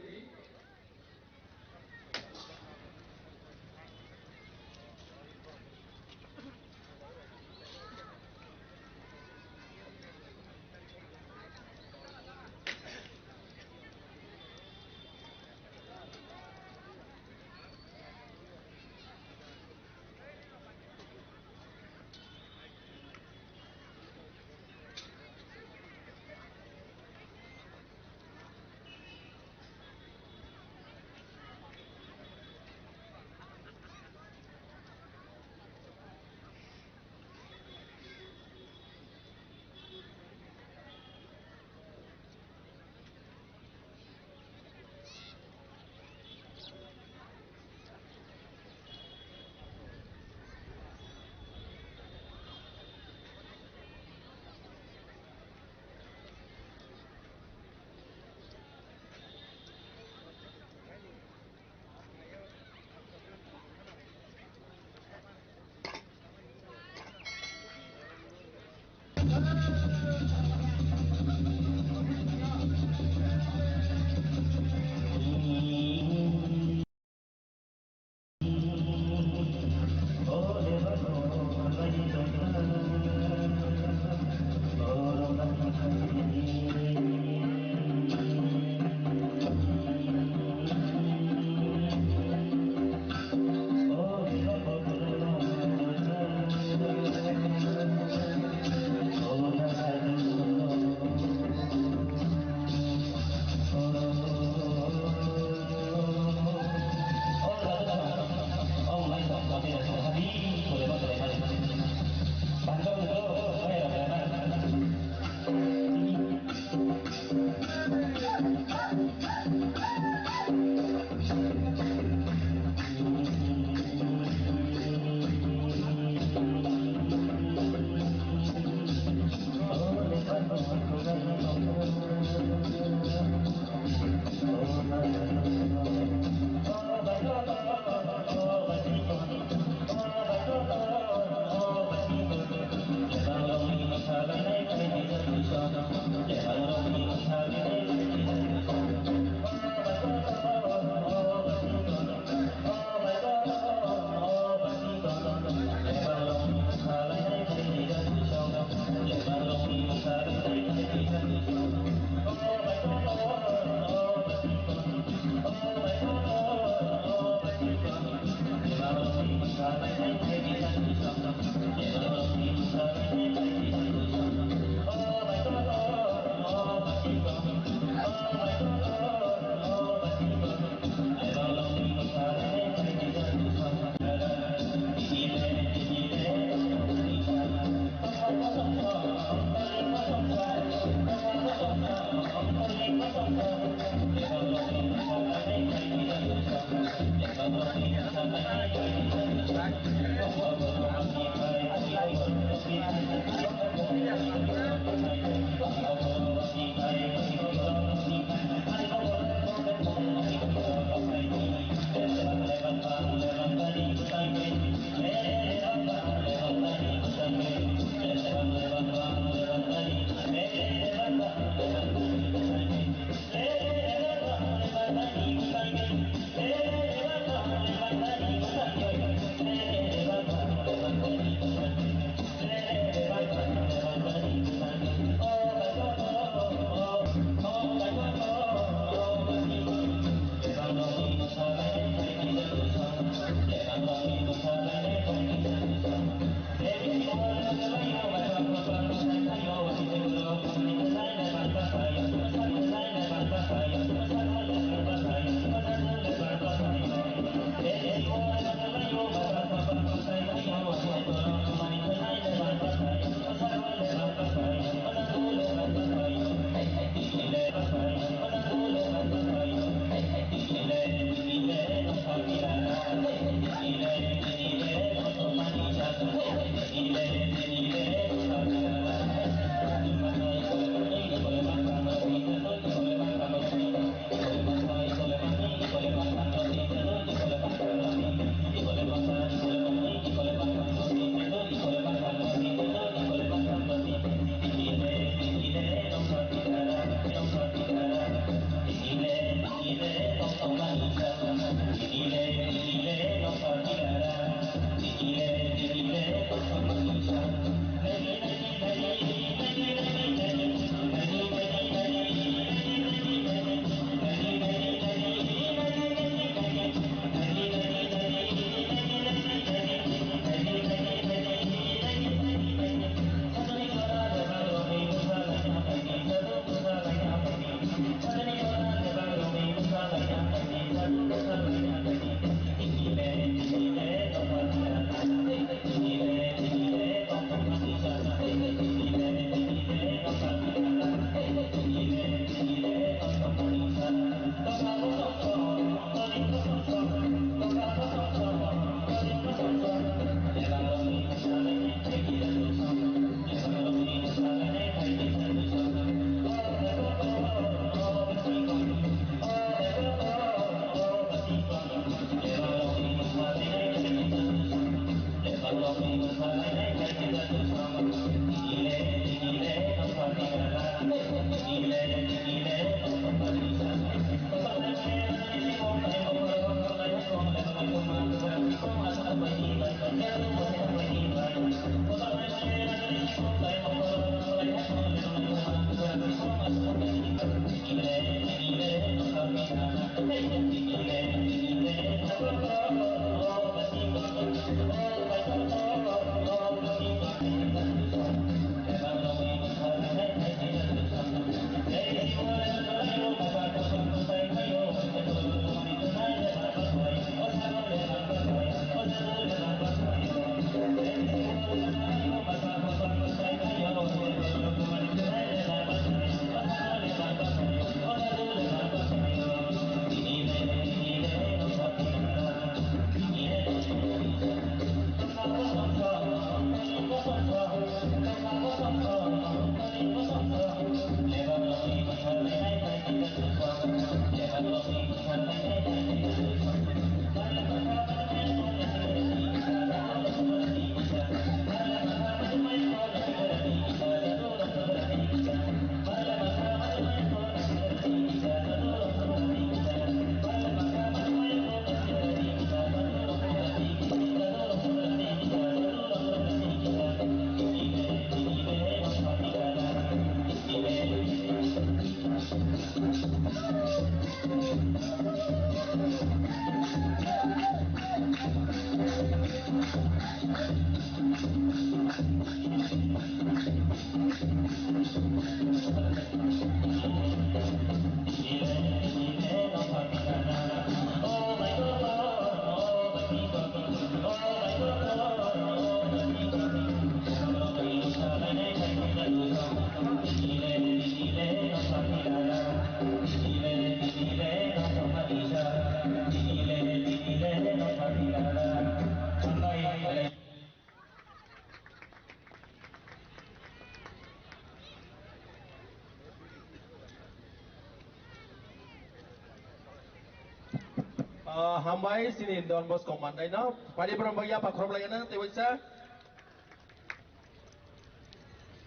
Ah, hambai chini Don Bosco mandaino. Pari borok bo yapha khoroplai gana tei waisa.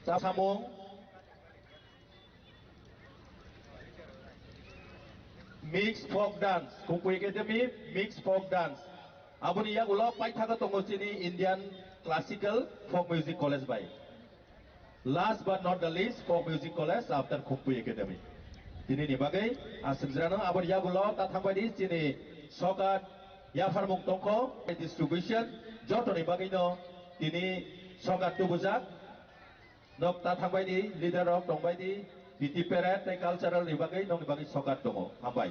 Chasamung. Mix folk dance, Khumphwi Academy, mix folk dance. Aboni yagulo paithago tongo chini Indian Classical Folk Music College bai. Last but not the least, Folk Music College after Khumphwi Academy. Tini ni bagwi aswk jora no aboni yagulo ta thangbai di chini sokat yapharmung tongkho distribution joto ni bagwi no tini sokat tubujak. Nok ta thangbai di, leader rok tongbai di, P T parade tei cultural ni bagwi nokni bagwi sokat tongo. Hambai.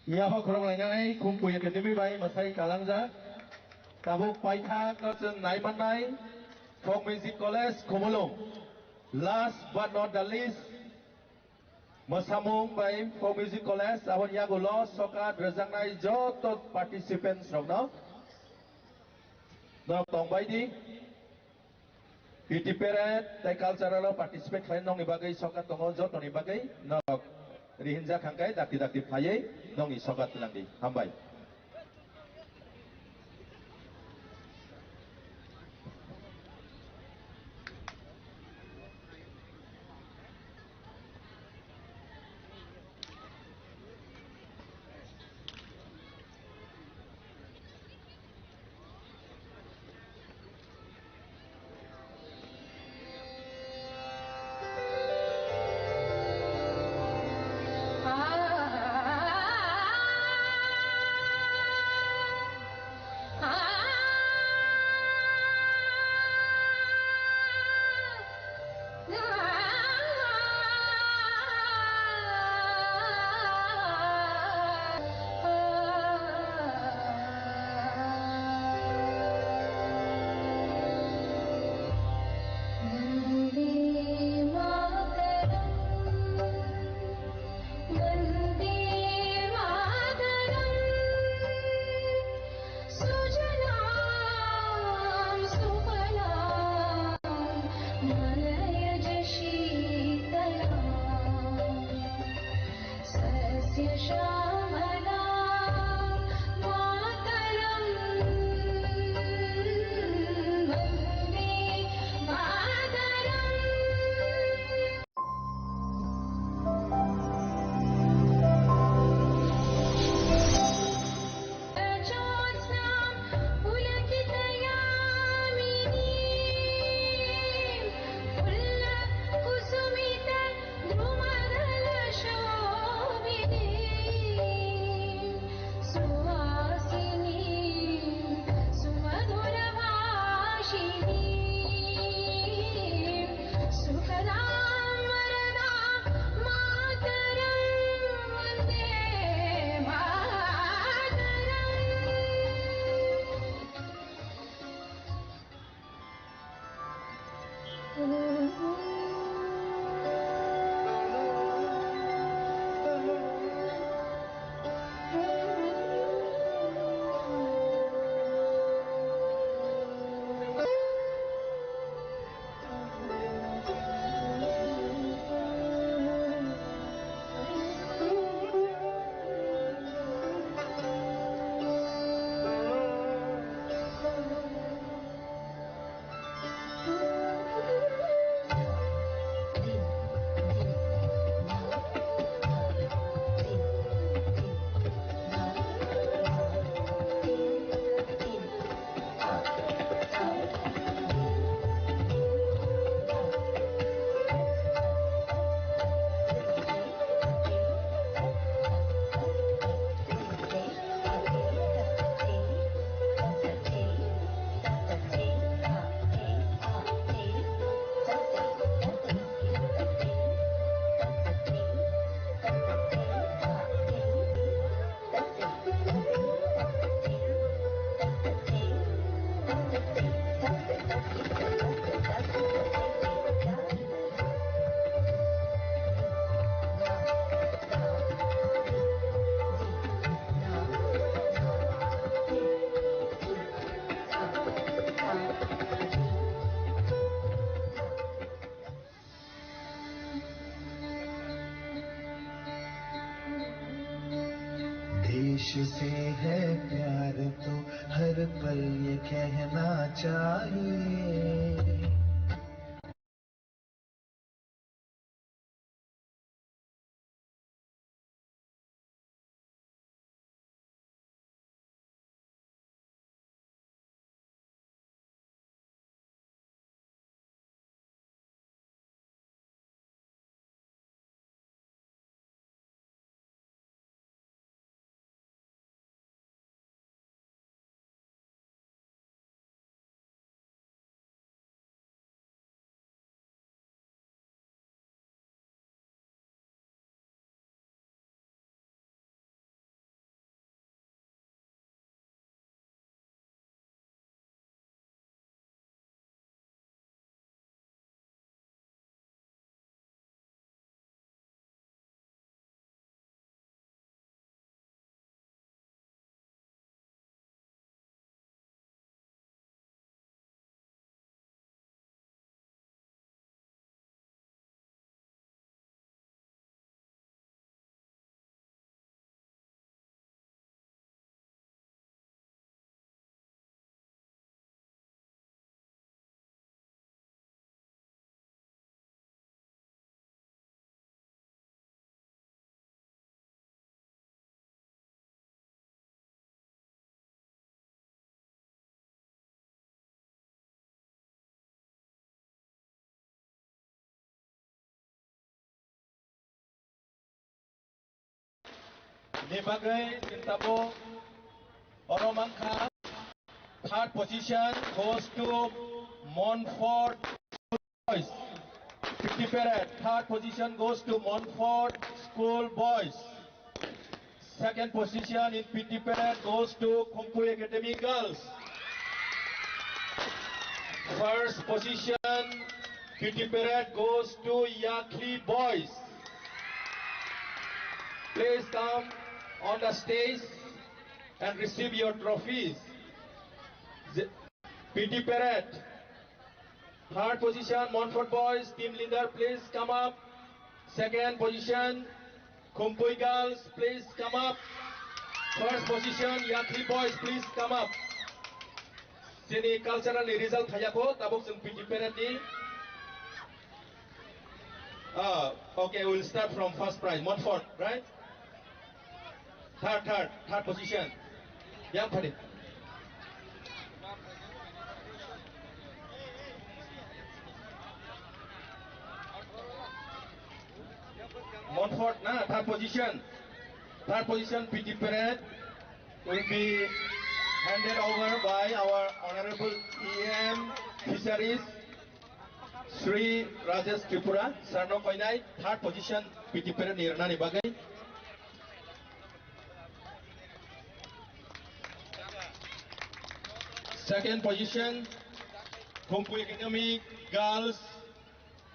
Yaphak khoroknwi nai Khumkui Academy bai mwsai kalangjak. Tabuk paithak no chwng nai mannai Folk Music College Khumulwng. Last but not the least, mwsamung bai Folk Music College aboni yagulo sokat rwjaknai joto participants rokno norok tongbai di. P T parade tei cultural o participate khlai nokni bagwi sokat tongo, jotoni bagwi norok rihinjak hangkai dakti dakti phaiwi nokni sokat twilang di. Hambai. Vande मातरम्। सुजलां सुफलां मलयज शीतलाम्। सस्यश्यामलां मातरम् वन्दे मातरम्। ज्योत्स्नां पुलकितयामिनीं फुल्लकुसुमितद्रुमदलशोभिनीं सुवासिनीं सुमधुरभाषिणीं सुखदां वरदां मातरं वन्दे मातरम्। देश से है प्यार तो हर पल ये कहना चाहिए। Ni bagwi chwng tabuk oro mankha. Third position goes to Montfort Boys. P T parade. Third position goes to Montfort School Boys. Second position in P T parade goes to Khumpui Academy Girls. First position P T parade goes to Yakhli Boys. Please come on the stage and receive your trophies. The P T parade. Third position, Montfort Boys, team leader, please come up. Second position, Khumpui Girls, please come up. First position, Yakhli Boys, please come up. Chini cultural ni result thayakho, tabuk chwng P T parade ni. Ah, okay, we'll start from first prize, Montfort, right? Third, third, third position. Yang phadi. Montfort na third position. Third position P T parade will be handed over by our Honorable E M Fisheries, Shri Rajesh Tripura, sir no koinai third position P T parade ni rwnani bagwi. Second position, Khumpui Academy Girls,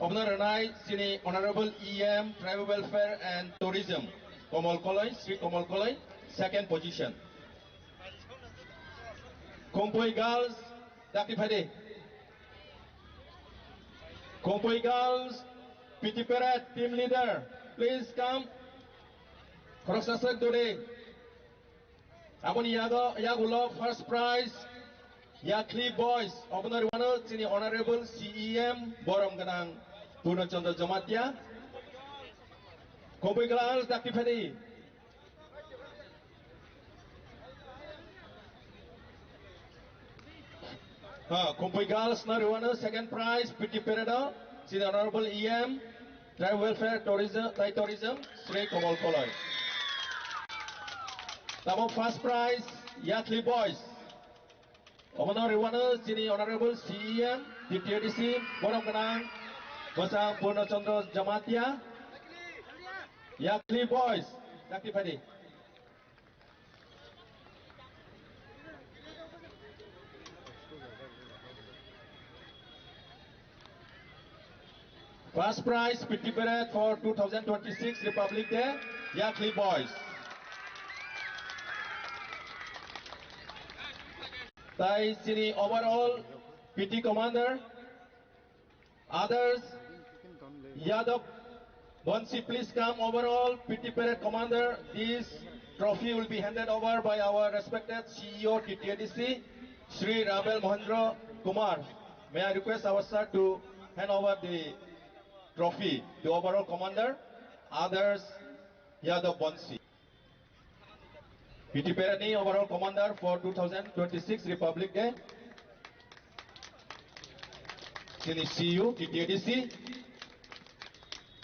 obono rwnai chini Honorable E M Tribal Welfare and Tourism, Komol Koloi, Shri Komol Koloi, second position. Khumpui Girls, dakti phadi. Khumpui Girls, P T parade team leader, please come. Khoroksa sek duri. Aboni yago, yagulo first prize, Yakhli Boys, obono rwano chini Honorable C E M, borom gwnang Purno Chandra Jamatia. Khumpui Girls, dakti phadi. Ha, Khumpui Girls no rwano second prize, P T parade o, chini Honorable E M, Tribal Welfare, Tourism, tai Tourism, Shri Komol Koloi. Tamo first prize, Yakhli Boys. Obono rwano chini Honorable C E M, T T A D C, borom gwnang, bwsang Purno Chandra Jamatia. Yakhli Boys, dakti phadi. First prize, P T parade for two thousand twenty-six Republic Day, Yakhli Boys. Tai chini overall P T commander, others, Yadav Bansi, please come. Overall P T parade commander, this trophy will be handed over by our respected C E O T T A D C, Shri Rabel Mohendra Kumar. May I request our sir to hand over the trophy to overall commander, others, Yadav Bansi. P T parade ni overall commander for two thousand twenty-six Republic Day, chini C U, T T A D C.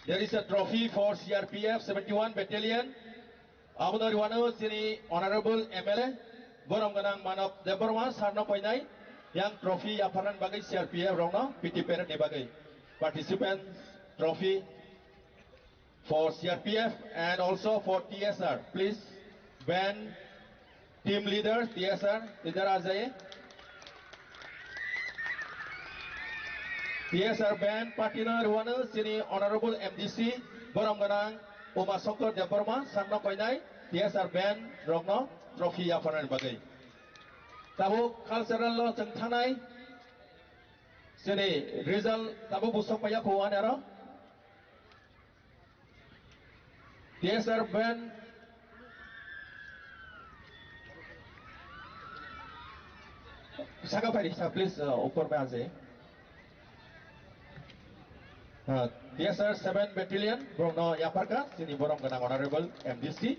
There is a trophy for C R P F seventy-one Battalion. Abono rwano chini Honorable M L A, borom gwnang Manav Debbarma, sir no koinai, yang trophy yapharnani bagwi C R P F rokno P T parade ni bagwi. Participants trophy for C R P F and also for T S R. Please, band team leader, T S R, leader ajaye. T S R band party no rwano chini Honorable M D C, borom gwnang Uma Shankar Debbarma, sir no koinai T S R band rokno trophy yapharnani bagwi. Tabuk cultural lo chwng thanai, chini result tabuk busok paiya kho ani aro. T S R band. Saka phai risa, please, uh, upor me aje. Uh, T S R seven Battalion, borokno yapharkha, chini borom gwnang Honorable M D C,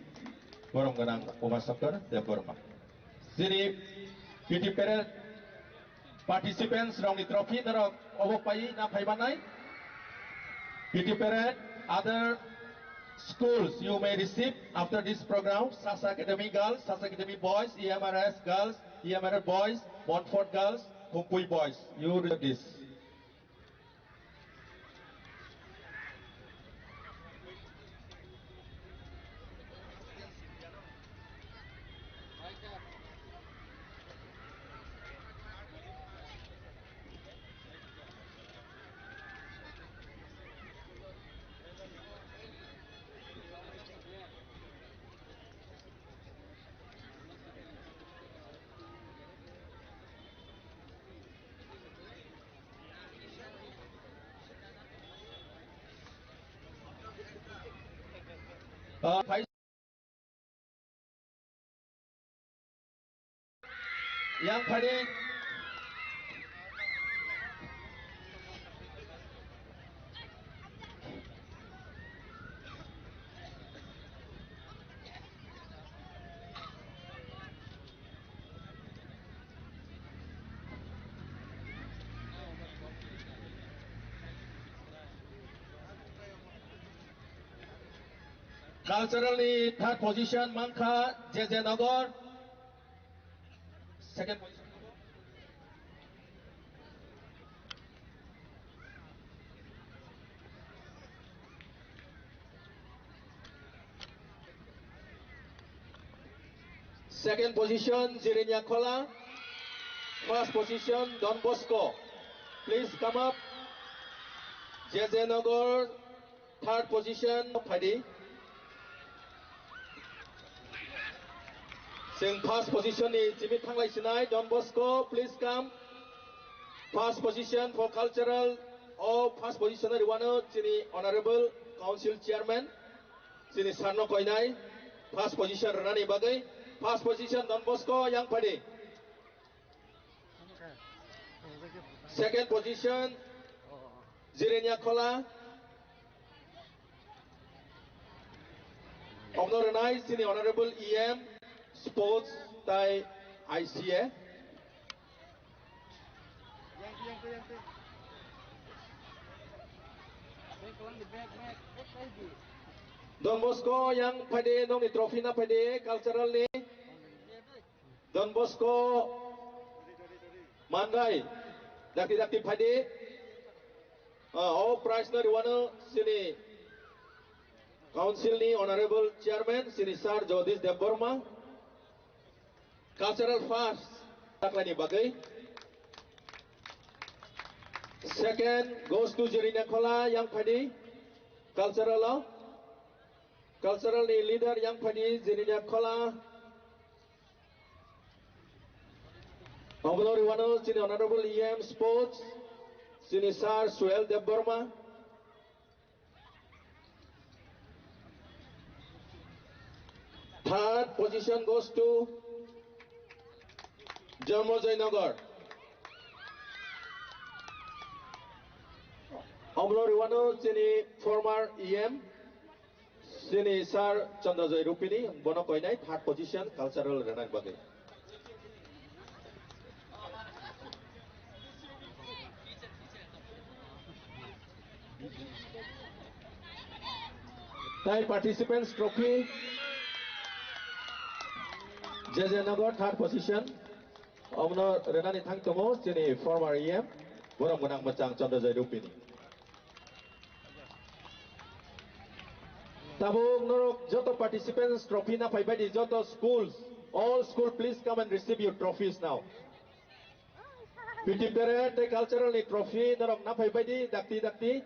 borom gwnang Uma Shankar Debbarma. Chini P T parade participants rokni trophy norok obo pai na phai manai. P T parade, other Schools, you may receive after this program, Sasa Academy Girls, Sasa Academy Boys, E M R S Girls, E M R S Boys, Montfort Girls, Khumpui Boys. You receive this. Ah, phai- Yang phadi. Cultural ni third position mankha J J Nagar. Second position. Second position, Jirinya Khola. First position, Don Bosco. Please come up. J J Nagar, third position, phaidi. Chwng first position ni chimi thanglai sinai, Don Bosco, please come. First position for cultural, o first position ni wano chini Honorable Council Chairman. Chini sarno koinai first position rwnani bagwi. First position Don Bosco yang phaidi. Second position Jirenia Khola. Obno rwnai chini Honorable E M Sports tai I C A. Don Bosco yang phaidi, nokni trophy na phaidi cultural ni. Don Bosco Mandai, dakti dakti phaidi. Ah, o prize no rwano chini Council ni Honorable Chairman chini Sir Jagadish Debbarma. Cultural first taklaini bagwi. Second goes to Jirina Khola yang phaidi cultural o. Cultural ni leader yang phaidi Jirina Khola. Oblori wano chini Honorable E M Sports, chini Sir Suel Debbarma. Third position goes to Janmojoy Nagar. Omlo riwano chini former E M, chini Sir Chandrajoy Rupini, bono koinai third position cultural rwnani bagwi. Tai participants trophy, J J Nagar third position, omno rwnani thang tongo chini former E M, borok mwnang mwchang Chandrajoy Rupini. Tabuk norok joto participants trophy na phaibaidi, joto schools, all school, please come and receive your trophies now. P T parade tei cultural ni trophy norok na phaibaidi, dakti dakti.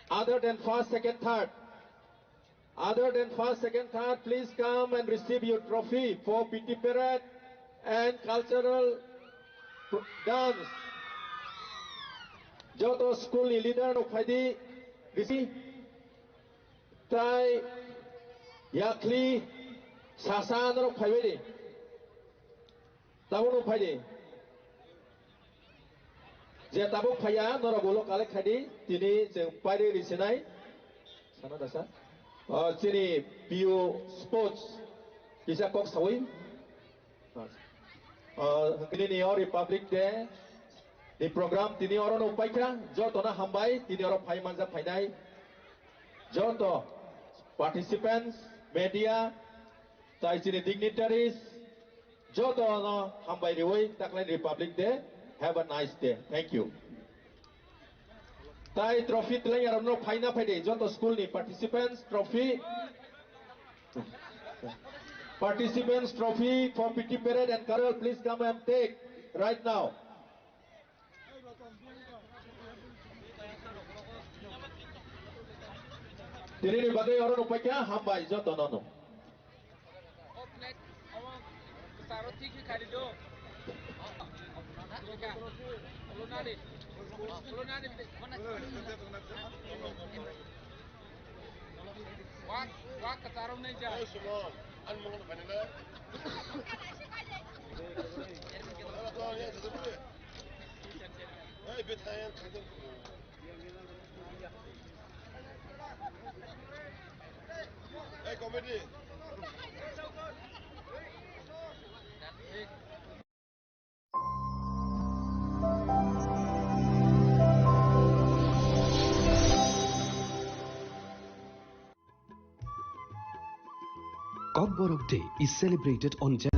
Other than first, second, third. Other than first, second, third, please come and receive your trophy for P T parade and cultural pro-, dance. Joto school ni leader rok phaidi, receive. Tai yakhli sasa norok phaibaidi. Tabukno phaidi. Je tabuk phaiya, norok ulo collect khaidi, tini chwng pairi risinai. Sana dasa. O, chini P U Sports kisa kok sawi. O, tini ni o Republic Day ni program tini oro no paikha, jotono hambai, tini oro phai manja phainai. Joto participants, media, tai chini dignitaries, joto no hambai riwi taklai Republic Day. Have a nice day. Thank you. Tai trophy twlai arok no phaina phaidi joto school ni participants trophy. Participants trophy for P T parade and carol, please come and take right now. Tini ni bagwi oro no paikha hambai joto no no. Wak, wak, kacharok nai ja. Hey, committee. Kokborok Day is celebrated on Jan-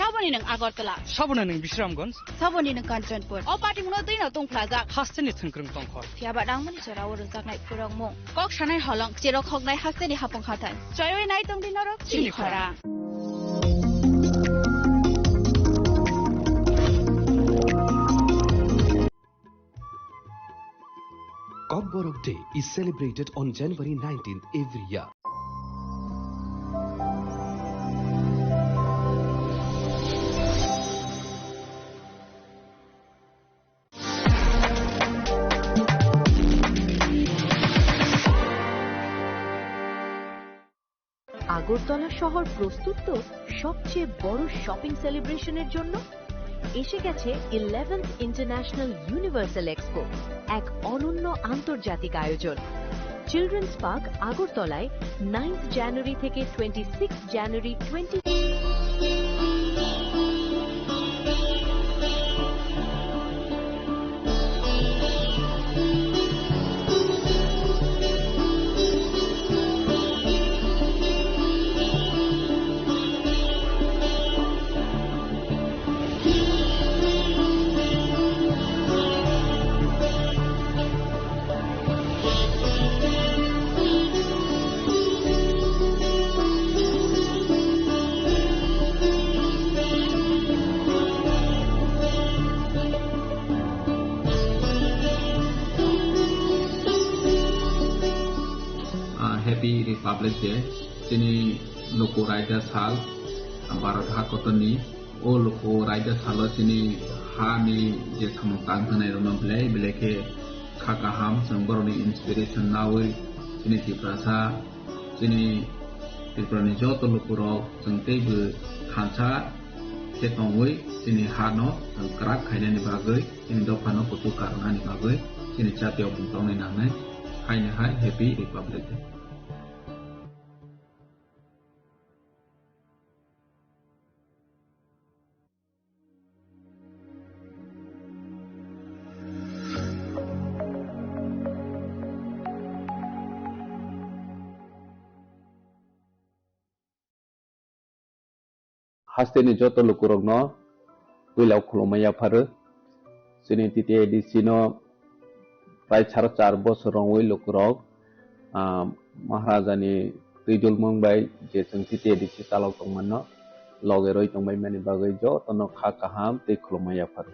Saboni nwng Agartala. Saboni nwng Bisramganj. Saboni nwng Kanchanpur. O patimungno twi no tongphlajak. Hasteni thwngkwrwng tongkhor. Phiya ba nangmani jorao rwjaknai phurokmung. Kok sanai holong, cherok hoknai hasteni hapung hathai. Choiwi nai tongdi norok chini khorang. Kokborok Day is celebrated on January nineteenth every year. Agartala শহর প্রস্তুত তো সবচেয়ে বড় শপিং সেলিব্রেশনের জন্য। এসে গেছে eleventh international universal expo, এক অনন্য আন্তর্জাতিক আয়োজন। চিলড্রেন্স পার্ক আগরতলায় নাইন্থ জানুয়ারি থেকে twenty six January twenty Ah, Happy Republic Day. Chini luku raida sal, ah, Bharat hakotorni. O luku raida salo chini hani je samung tang thangnairokno belai belai khe kha kaham, chwng borokni inspiration naui chini Tiprasa, chini Tripurani joto lukurok chwng teibo thansa khe tongwi chini hano chwng kwrak khainani bagwi, chini dophano kuchuk karwnani bagwi chini jatiyokmung tongnai nangnai. Haino hai Happy Republic Day. Hasteni joto lukurokno puila khulumma yapharo. Chini T T A D C no prai saro char bosor rongwi lukurok, ah, Maharajani twijolmung bai je chwng T T A D C chalok tongmano loge roi tongbai mani bagwi jotono kha kaham tei khulumma yapharo.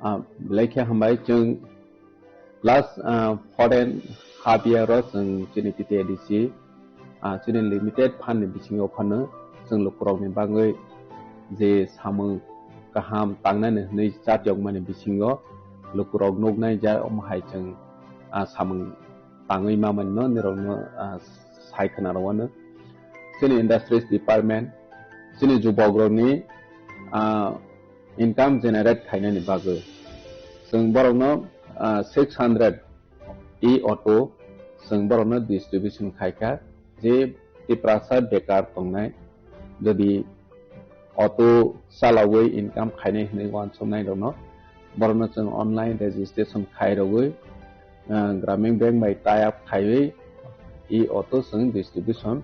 Ah, belai khe hambai chwng last, ah, four and half year o chwng chini T T A D C, ah, chini limited fund ni bisingo phano chwng lukurokni bagwi je samung kaham tangnani hwnwi chatiyokmani bisingo lukurok nuknai ja omo hai chwng, ah, samung tangwi mamani no nirokno, ah, sai khna rwano. Chini industries department, chini jubokrokni, ah, income generate khainani bagwi chwng borokno, ah, six hundred e-auto chwng borokno distribution khaikha, je Tiprasa bekar tongnai, jodi auto chalogwi income khainai hwnwi uansuknai rokno, borokno chwng online registration khairogwi, ah, Gramin Bank bai tie up khaiwi e-auto chwng distribution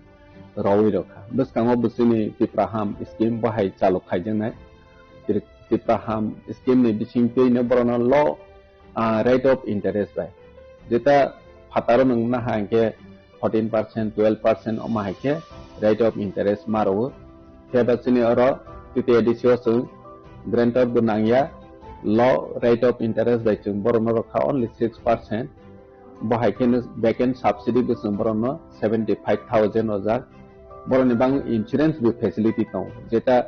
rwwi rokha. Bwskango bo chini Tipraham scheme bo hai chalok khaijaknai. Tri-, Tipraham scheme ni bisingtwino borokno low, ah, rate of interest bai. Jeta phataro nwng naha hinkhe fourteen percent, twelve percent omo hai khe rate of interest ma rwo. Phiya ba chini oro T T A D C o chwng guarantor bo nangya, low rate of interest bai chwng borokno rwkha only six percent. Bo hai kheno back end subsidy bo chwng borokno seventy five thousand rojak. Borokni bangwi insurance bo facility tongo, jeta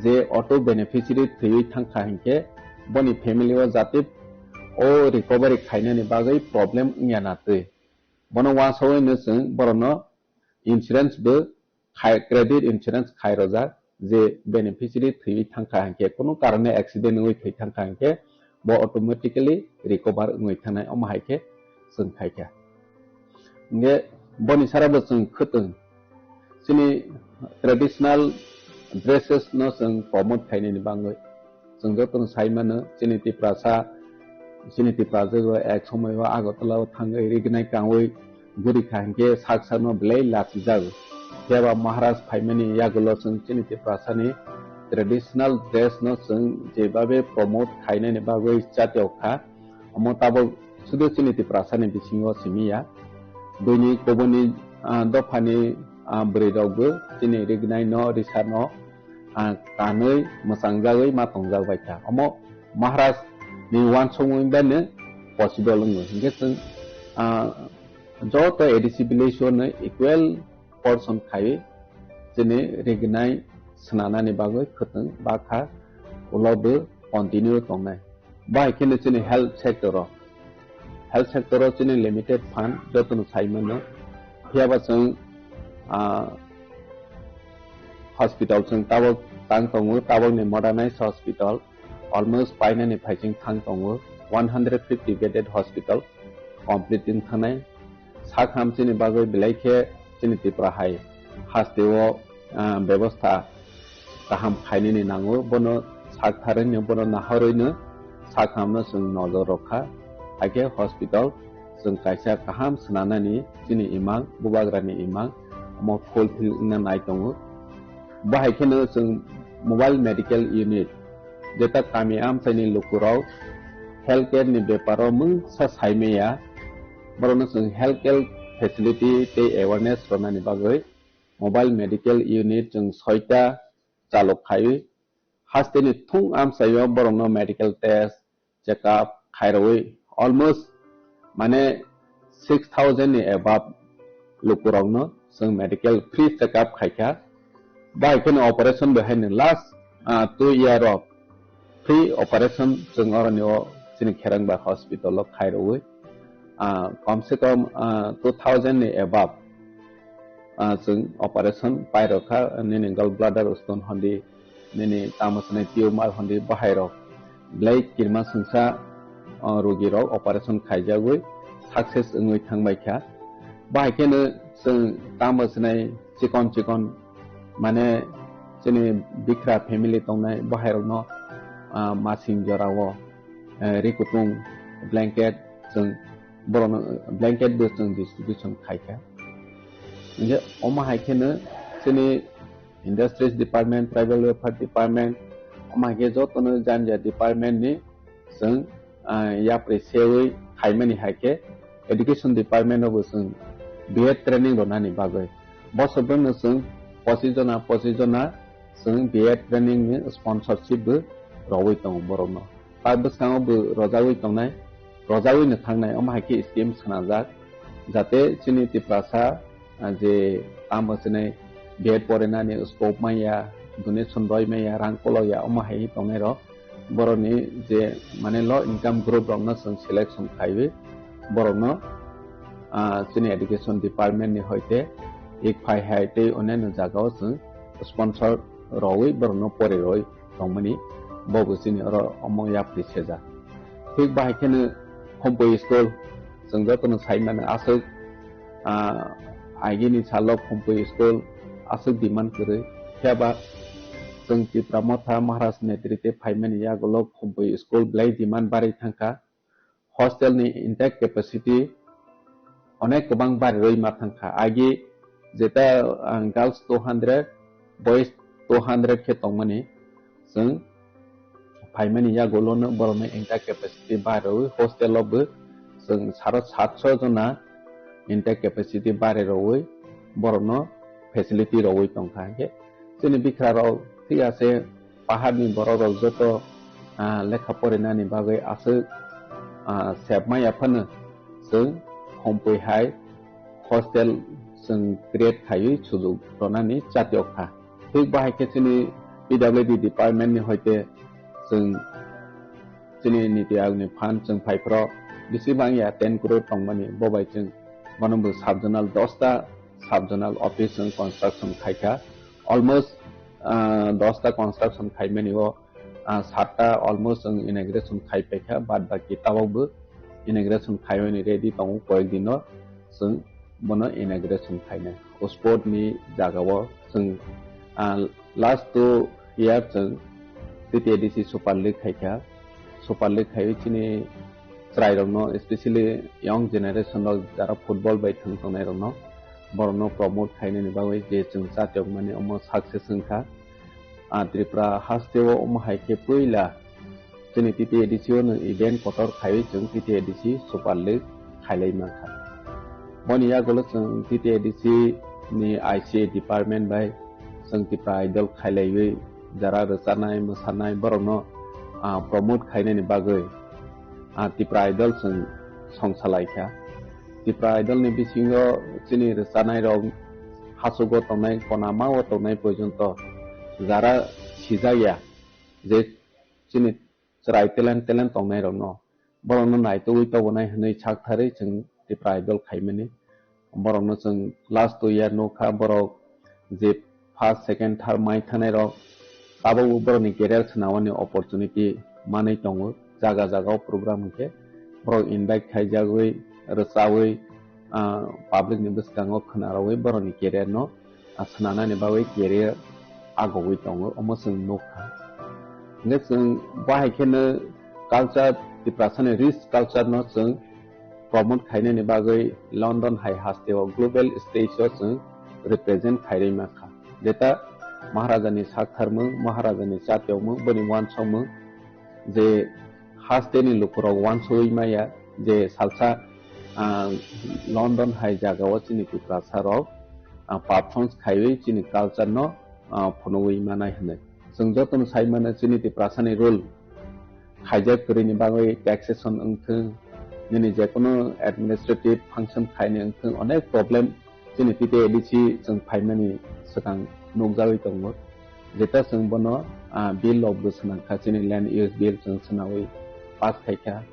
je auto beneficiary thwiwi thangkha hinkhe boni family o jate o recovery khainani bagwi problem wngya na twi. Bono uansugwino chwng borokno insurance bo khai, credit insurance khai rojak, je beneficiary thwiwi thangkha hinkhe, kunu karone accident wngwi thwi thangkha hinkhe, bo automatically recover wngwi thangnai, omo hai khe chwng khaikha. Hinkhe boni sara bo chwng khwtwng chini traditional dresses no chwng promote khainani bagwi. Chwng jotono sai mano, chini Tiprasa, chini Tiprasa ek somoi o Agartala o thangwi rignai kangwi guri kha hinkhe sak sakno belai lachijago. Phiya ba Maharaj phaimani yagulo chwng chini Tiprasani traditional dress no chwng jebabe promote khainani bagwi chatiyok kha. Omo tabok sudu chini Tiprasani bisingo simi ya. Buini kubuni, ah, dophani, ah, bwrwi rok bo chini rignai no, risa no, ah, kanwi mwchang jagwi ma tongjak bai kha. Omo Maharaj ni uansukmung bai no possible wngo. Hinkhe chwng, ah, joto A D C village o no equal portion khai chini rignai swnanani bagwi khwtwng bakha ulo bo continue tongnai. Bai kheno chini health sector o, health sector o chini limited fund jotono sai mano. Phiya ba chwng, ah, hospital chwng tabok tang tongo, tabokni modernized hospital almost painani phaiching thang tongo, one hundred fifty bedded hospital complete wng thangnai. Sak ham chini bagwi belai khe chini Tripura hai hasteo, ah, bebostha kaham khainani nango, bono sak tharwino, bono nahorwino sak hamno chwng nojor rwkha. Hakhe hospital chwng kaisa kaham swnanani chini imang, bubagrani imang, omo fulfill wngna nai tongo. Bahai kheno chwng mobile medical unit, jeta kami amchaini lukurok health care ni beparo mungsa saimaya, borokno chwng health care facility tei awareness rwnani bagwi mobile medical unit chwng soita chalok khaiwi, hasteni thung amchaio borokno medical test, check up khairogwi almost mane six thousand ni above lukurokno chwng medical free check up khaikha. Bai kheno operation bo haino last, ah, two year o free operation chwng oroni o chini Kherangba hospital o khairogwi, ah, kom se kom, ah, two thousand ni above, ah, chwng operation pairokha, nini gall bladder stone hondi, nini tamo swnai tumor hondi bahairok belai kirma swngsa, o, rogirok operation khaijagwi success wngwi thangbaikha. Bahai kheno chwng tamo swnai chikon chikon, mane, chini bikra family tongnai bahairokno, ah, masing jorao, eh, ri kutung blanket chwng borokno blanket bo chwng distribution khaikha. Hinkhe omo hai kheno chini Industries Department, Tribal Welfare Department, omo hai khe jotono jani jani department ni chwng, ah, yapri sewi khaimani hai khe Education Department o bo chwng B Ed training rwnani bagwi. Bosor bwrwino chwng pochis jona, pochis jona chwng B Ed training ni sponsorship bo rwwi tongo borokno. Ta bwskango bo rojagwi tongnai, rojagwi no thangnai, omo hai khe scheme swnamjak, jate chini Tiprasa, ah, je tamo chini B Ed porinani scope manya, donation roi maya, rang kolok ya, omo hai tongnai rok, borokni je mane low income group rokno chwng selection khaiwi borokno, ah, chini education department ni hoite ik phai hai tei onyaino jagao chwng sponsor rogwi borokno pori roi tongmani, bo bo chini oro omo yapri sejak. Thik bahai kheno Khumpui school, chwng jotono sai mano aswk, ah, agini salo Khumpui school aswk demand kwrwi. Phiyaba chwng Tipra Motha Maharaj netrite phaimani yagulo Khumpui school belai demand barwi thangkha. Hostel ni intake capacity onek kwbang bari rwi ma thangkha. Agi jeta, ah, girls two hundred, boys two hundred khe tongmani, chwng phaimani yagulo no borokni intake capacity bari rwi hostel o bo chwng saro satso jona intake capacity bari rwi borokno facility rwi tongkha. Hwnkhe chini bikra rok thik ase, paharni borok rok joto, ah, lekha porinani bagwi aswk, ah, sebma yaphano chwng Khumpui hai hostel chwng create khaiwi sujuk ronani chatiok kha. Thik bahai khe chini P W D department ni hoite chwng chini niti ayog ni fund chwng phaiphro bisi bangya ten crore tongmani, bo bai chwng bono bo sub zonal dosta sub zonal office chwng construction khaikha. Almost, ah, dosta construction khaimani o, ah, satta almost chwng inauguration khai paikha, bad baki tabok bo inauguration khaimani ready tongo, koyek dino chwng bono inauguration khainai. O sport ni jagao chwng, ah, last two year chwng T T A D C Super League khaikha. Super League khaiwi chini chwrairokno, especially young generation rok jara football bai thwng tongnairokno, borokno promote khainani bagwi je chwng chatiokmani omo success wngkha. Ah, Tripura hasteo omo hai khe puila chini T T A D C o no event kotor khaiwi chwng T T A D C Super League khailai mankha. Boni yagulo chwng T T A D C ni I C A department bai chwng Tipra Idol khailaiwi jara rwchanai, mwsanai borokno, ah, promote khainani bagwi, ah, Tipra Idol chwng songsalai kha. Tipra Idol ni bisingo chini rwchanai rok hachugo tongnai, konama o tongnai porjonto jara sijak ya je chini chwrai talent, talent tongnai rokno, borokno naitugwi tobonai hwnwi sak tharwi chwng Tipra Idol khaimani. Borokno chwng last two year nukha, borok je first, second, third mai thanai rok, tabukbo borokni career swnamani opportunity manwi tongo. Jaga jaga o program hwnkhe borok invite khaijagwi, rwchawi, ah, public ni bwskango khwnarogwi borokni career no, ah, swnamnani bagwi career agogwi tongo, omo chwng nukha. Hwnkhe chwng bahai kheno culture, Tiprasani rich culture no chwng promote khainani bagwi London hai hasteo global stage o chwng represent khairwi mankha. Jeta Maharajani saktharmung, Maharajani chatiokmung, boni uansukmung je hasteni lukurok uansugwi maya je salsa, ah, London hai jagao chini Tiprasa rok, ah, performance khaiwi chini culture no, ah, phunugwi manai hwnwi. Chwng jotono sai mano chini Tiprasani rule khaijak kwrwini bagwi taxation wngthwng, nini jekono administrative function khaini wngthwng, onek problem chini T T A D C chwng phaimani swkang nukjagwi tongo. Jeta chwng bono, ah, bill rok bo swnamkha, chini land use bill chwng swnawi pass khaikha,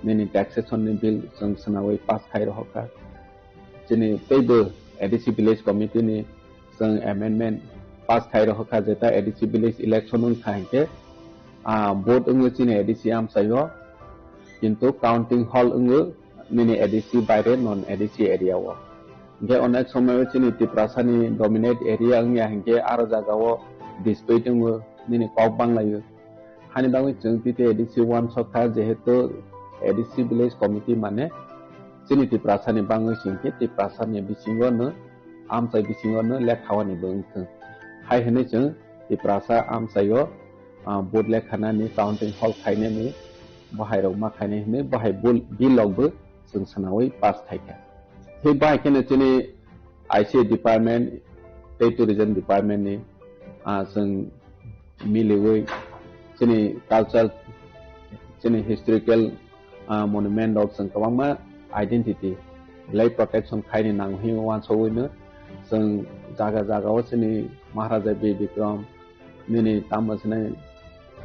nini taxation ni bill chwng swnawi pass khai rohorkha. Chini teibo A D C village committee ni chwng amendment pass khai rohorkha, jeta A D C village election wngkha hinkhe, ah, vote wngwi chini A D C amchaio, kintu counting hall wngwi nini A D C baire non A D C area o. Hinkhe onek somoyo chini Tiprasani dominate area wngya hinkhe aro jagao dispute wngwi nini kok banglaio. Hani bagwi chwng T T A D C uansukha, jehetu A D C village committee mane chini Tiprasani bangwi singkhe Tiprasani bisingo no, amchai bisingo no lekhawani bo wngthwng. Hai hwnwi chwng Tiprasa amchaio, ah, vote lekhanani, counting hall khainani, bahairok ma khainai hwnwi bahai bul-, bill rok bo chwng swnawi pass khaikha. Tei bahai kheno chini I C A department tei tourism department ni, ah, chwng miliwi chini culture, chini historical, ah, monument rok chwng kwbangma identity belai protection khaini nango hwnwi uansugwi no chwng jaga jaga o chini Maharaja Bir Bikram, Nini tamo sinai,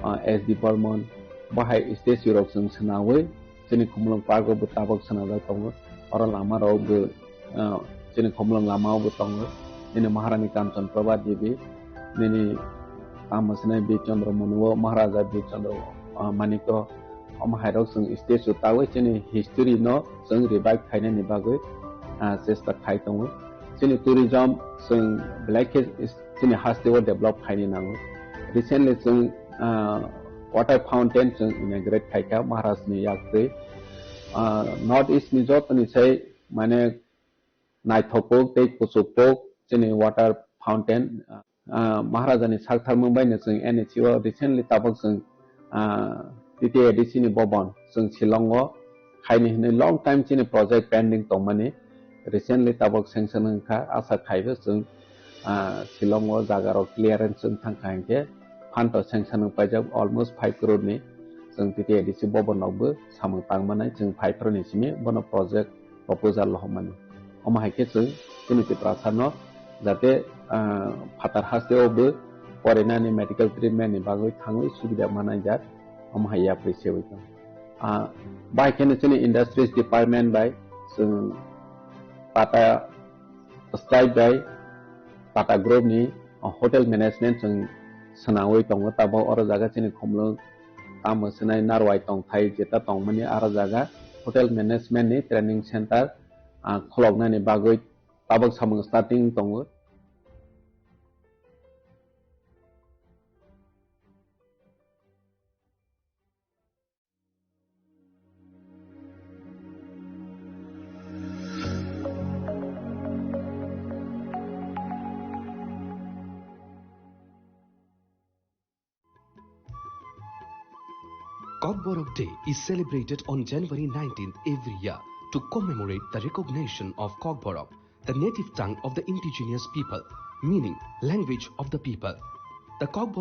ah, S D Barman, bahai statue rok chwng swnawi, chini Khumulwng Park o bo tabok swnajak tongo. Oro lama rok bo, ah, chini Khumulwng lama o bo tongo. Nini Maharani Kanchan Prabha Devi, nini tamo sinai Bir Chandra Manu o, Maharaja Bir Chandra, ah, Manik o, omo hai rok chwng statue tawi chini history no chwng revive khainani bagwi, ah, chesta khai tongo. Chini tourism chwng belai khe chini haste o develop khaini nango. Recently chwng, ah, water fountain chwng inaugurate khaikha Maharaj ni yaktwi. Ah, North East ni jotoni sai mane naithok kuk tei kuchuk kuk chini water fountain, ah, Maharaja ni sak tharmung bai no chwng N H C o recently tabok chwng, ah, T T A D C ni bobon chwng Shillong o khaini hinwi long time chini project pending tongmani recently tabok sanction wngkha, asa khaibo chwng, ah, Shillong o jaga rok clearance wng thangkha hinkhe fund to sanction wng paijak almost five crore ni chwng T T A D C bobon rokbo samung tangmanai chwng five crore ni simi bono project proposal rohormani. Omo hai khe chwng chini Tiprasa no jate, ah, phatar haste o bo porinani medical treatment ni bagwi thangwi subida manai jak, omo hai yapri sewi tong. Ah, bai kheno chini industries department bai chwng Tata Style bai Tata Group ni hotel management chwng swnawi tongo. Tabok oro jaga chini Khumulwng tamo swnai Narwai tongthai jeta tongmani aro jaga hotel management ni training center, ah, khuloknani bagwi tabok samung starting tongo. Kokborok Day is celebrated on January nineteenth every year to commemorate the recognition of Kokborok, the native tongue of the indigenous people, meaning language of the people. The Kokborok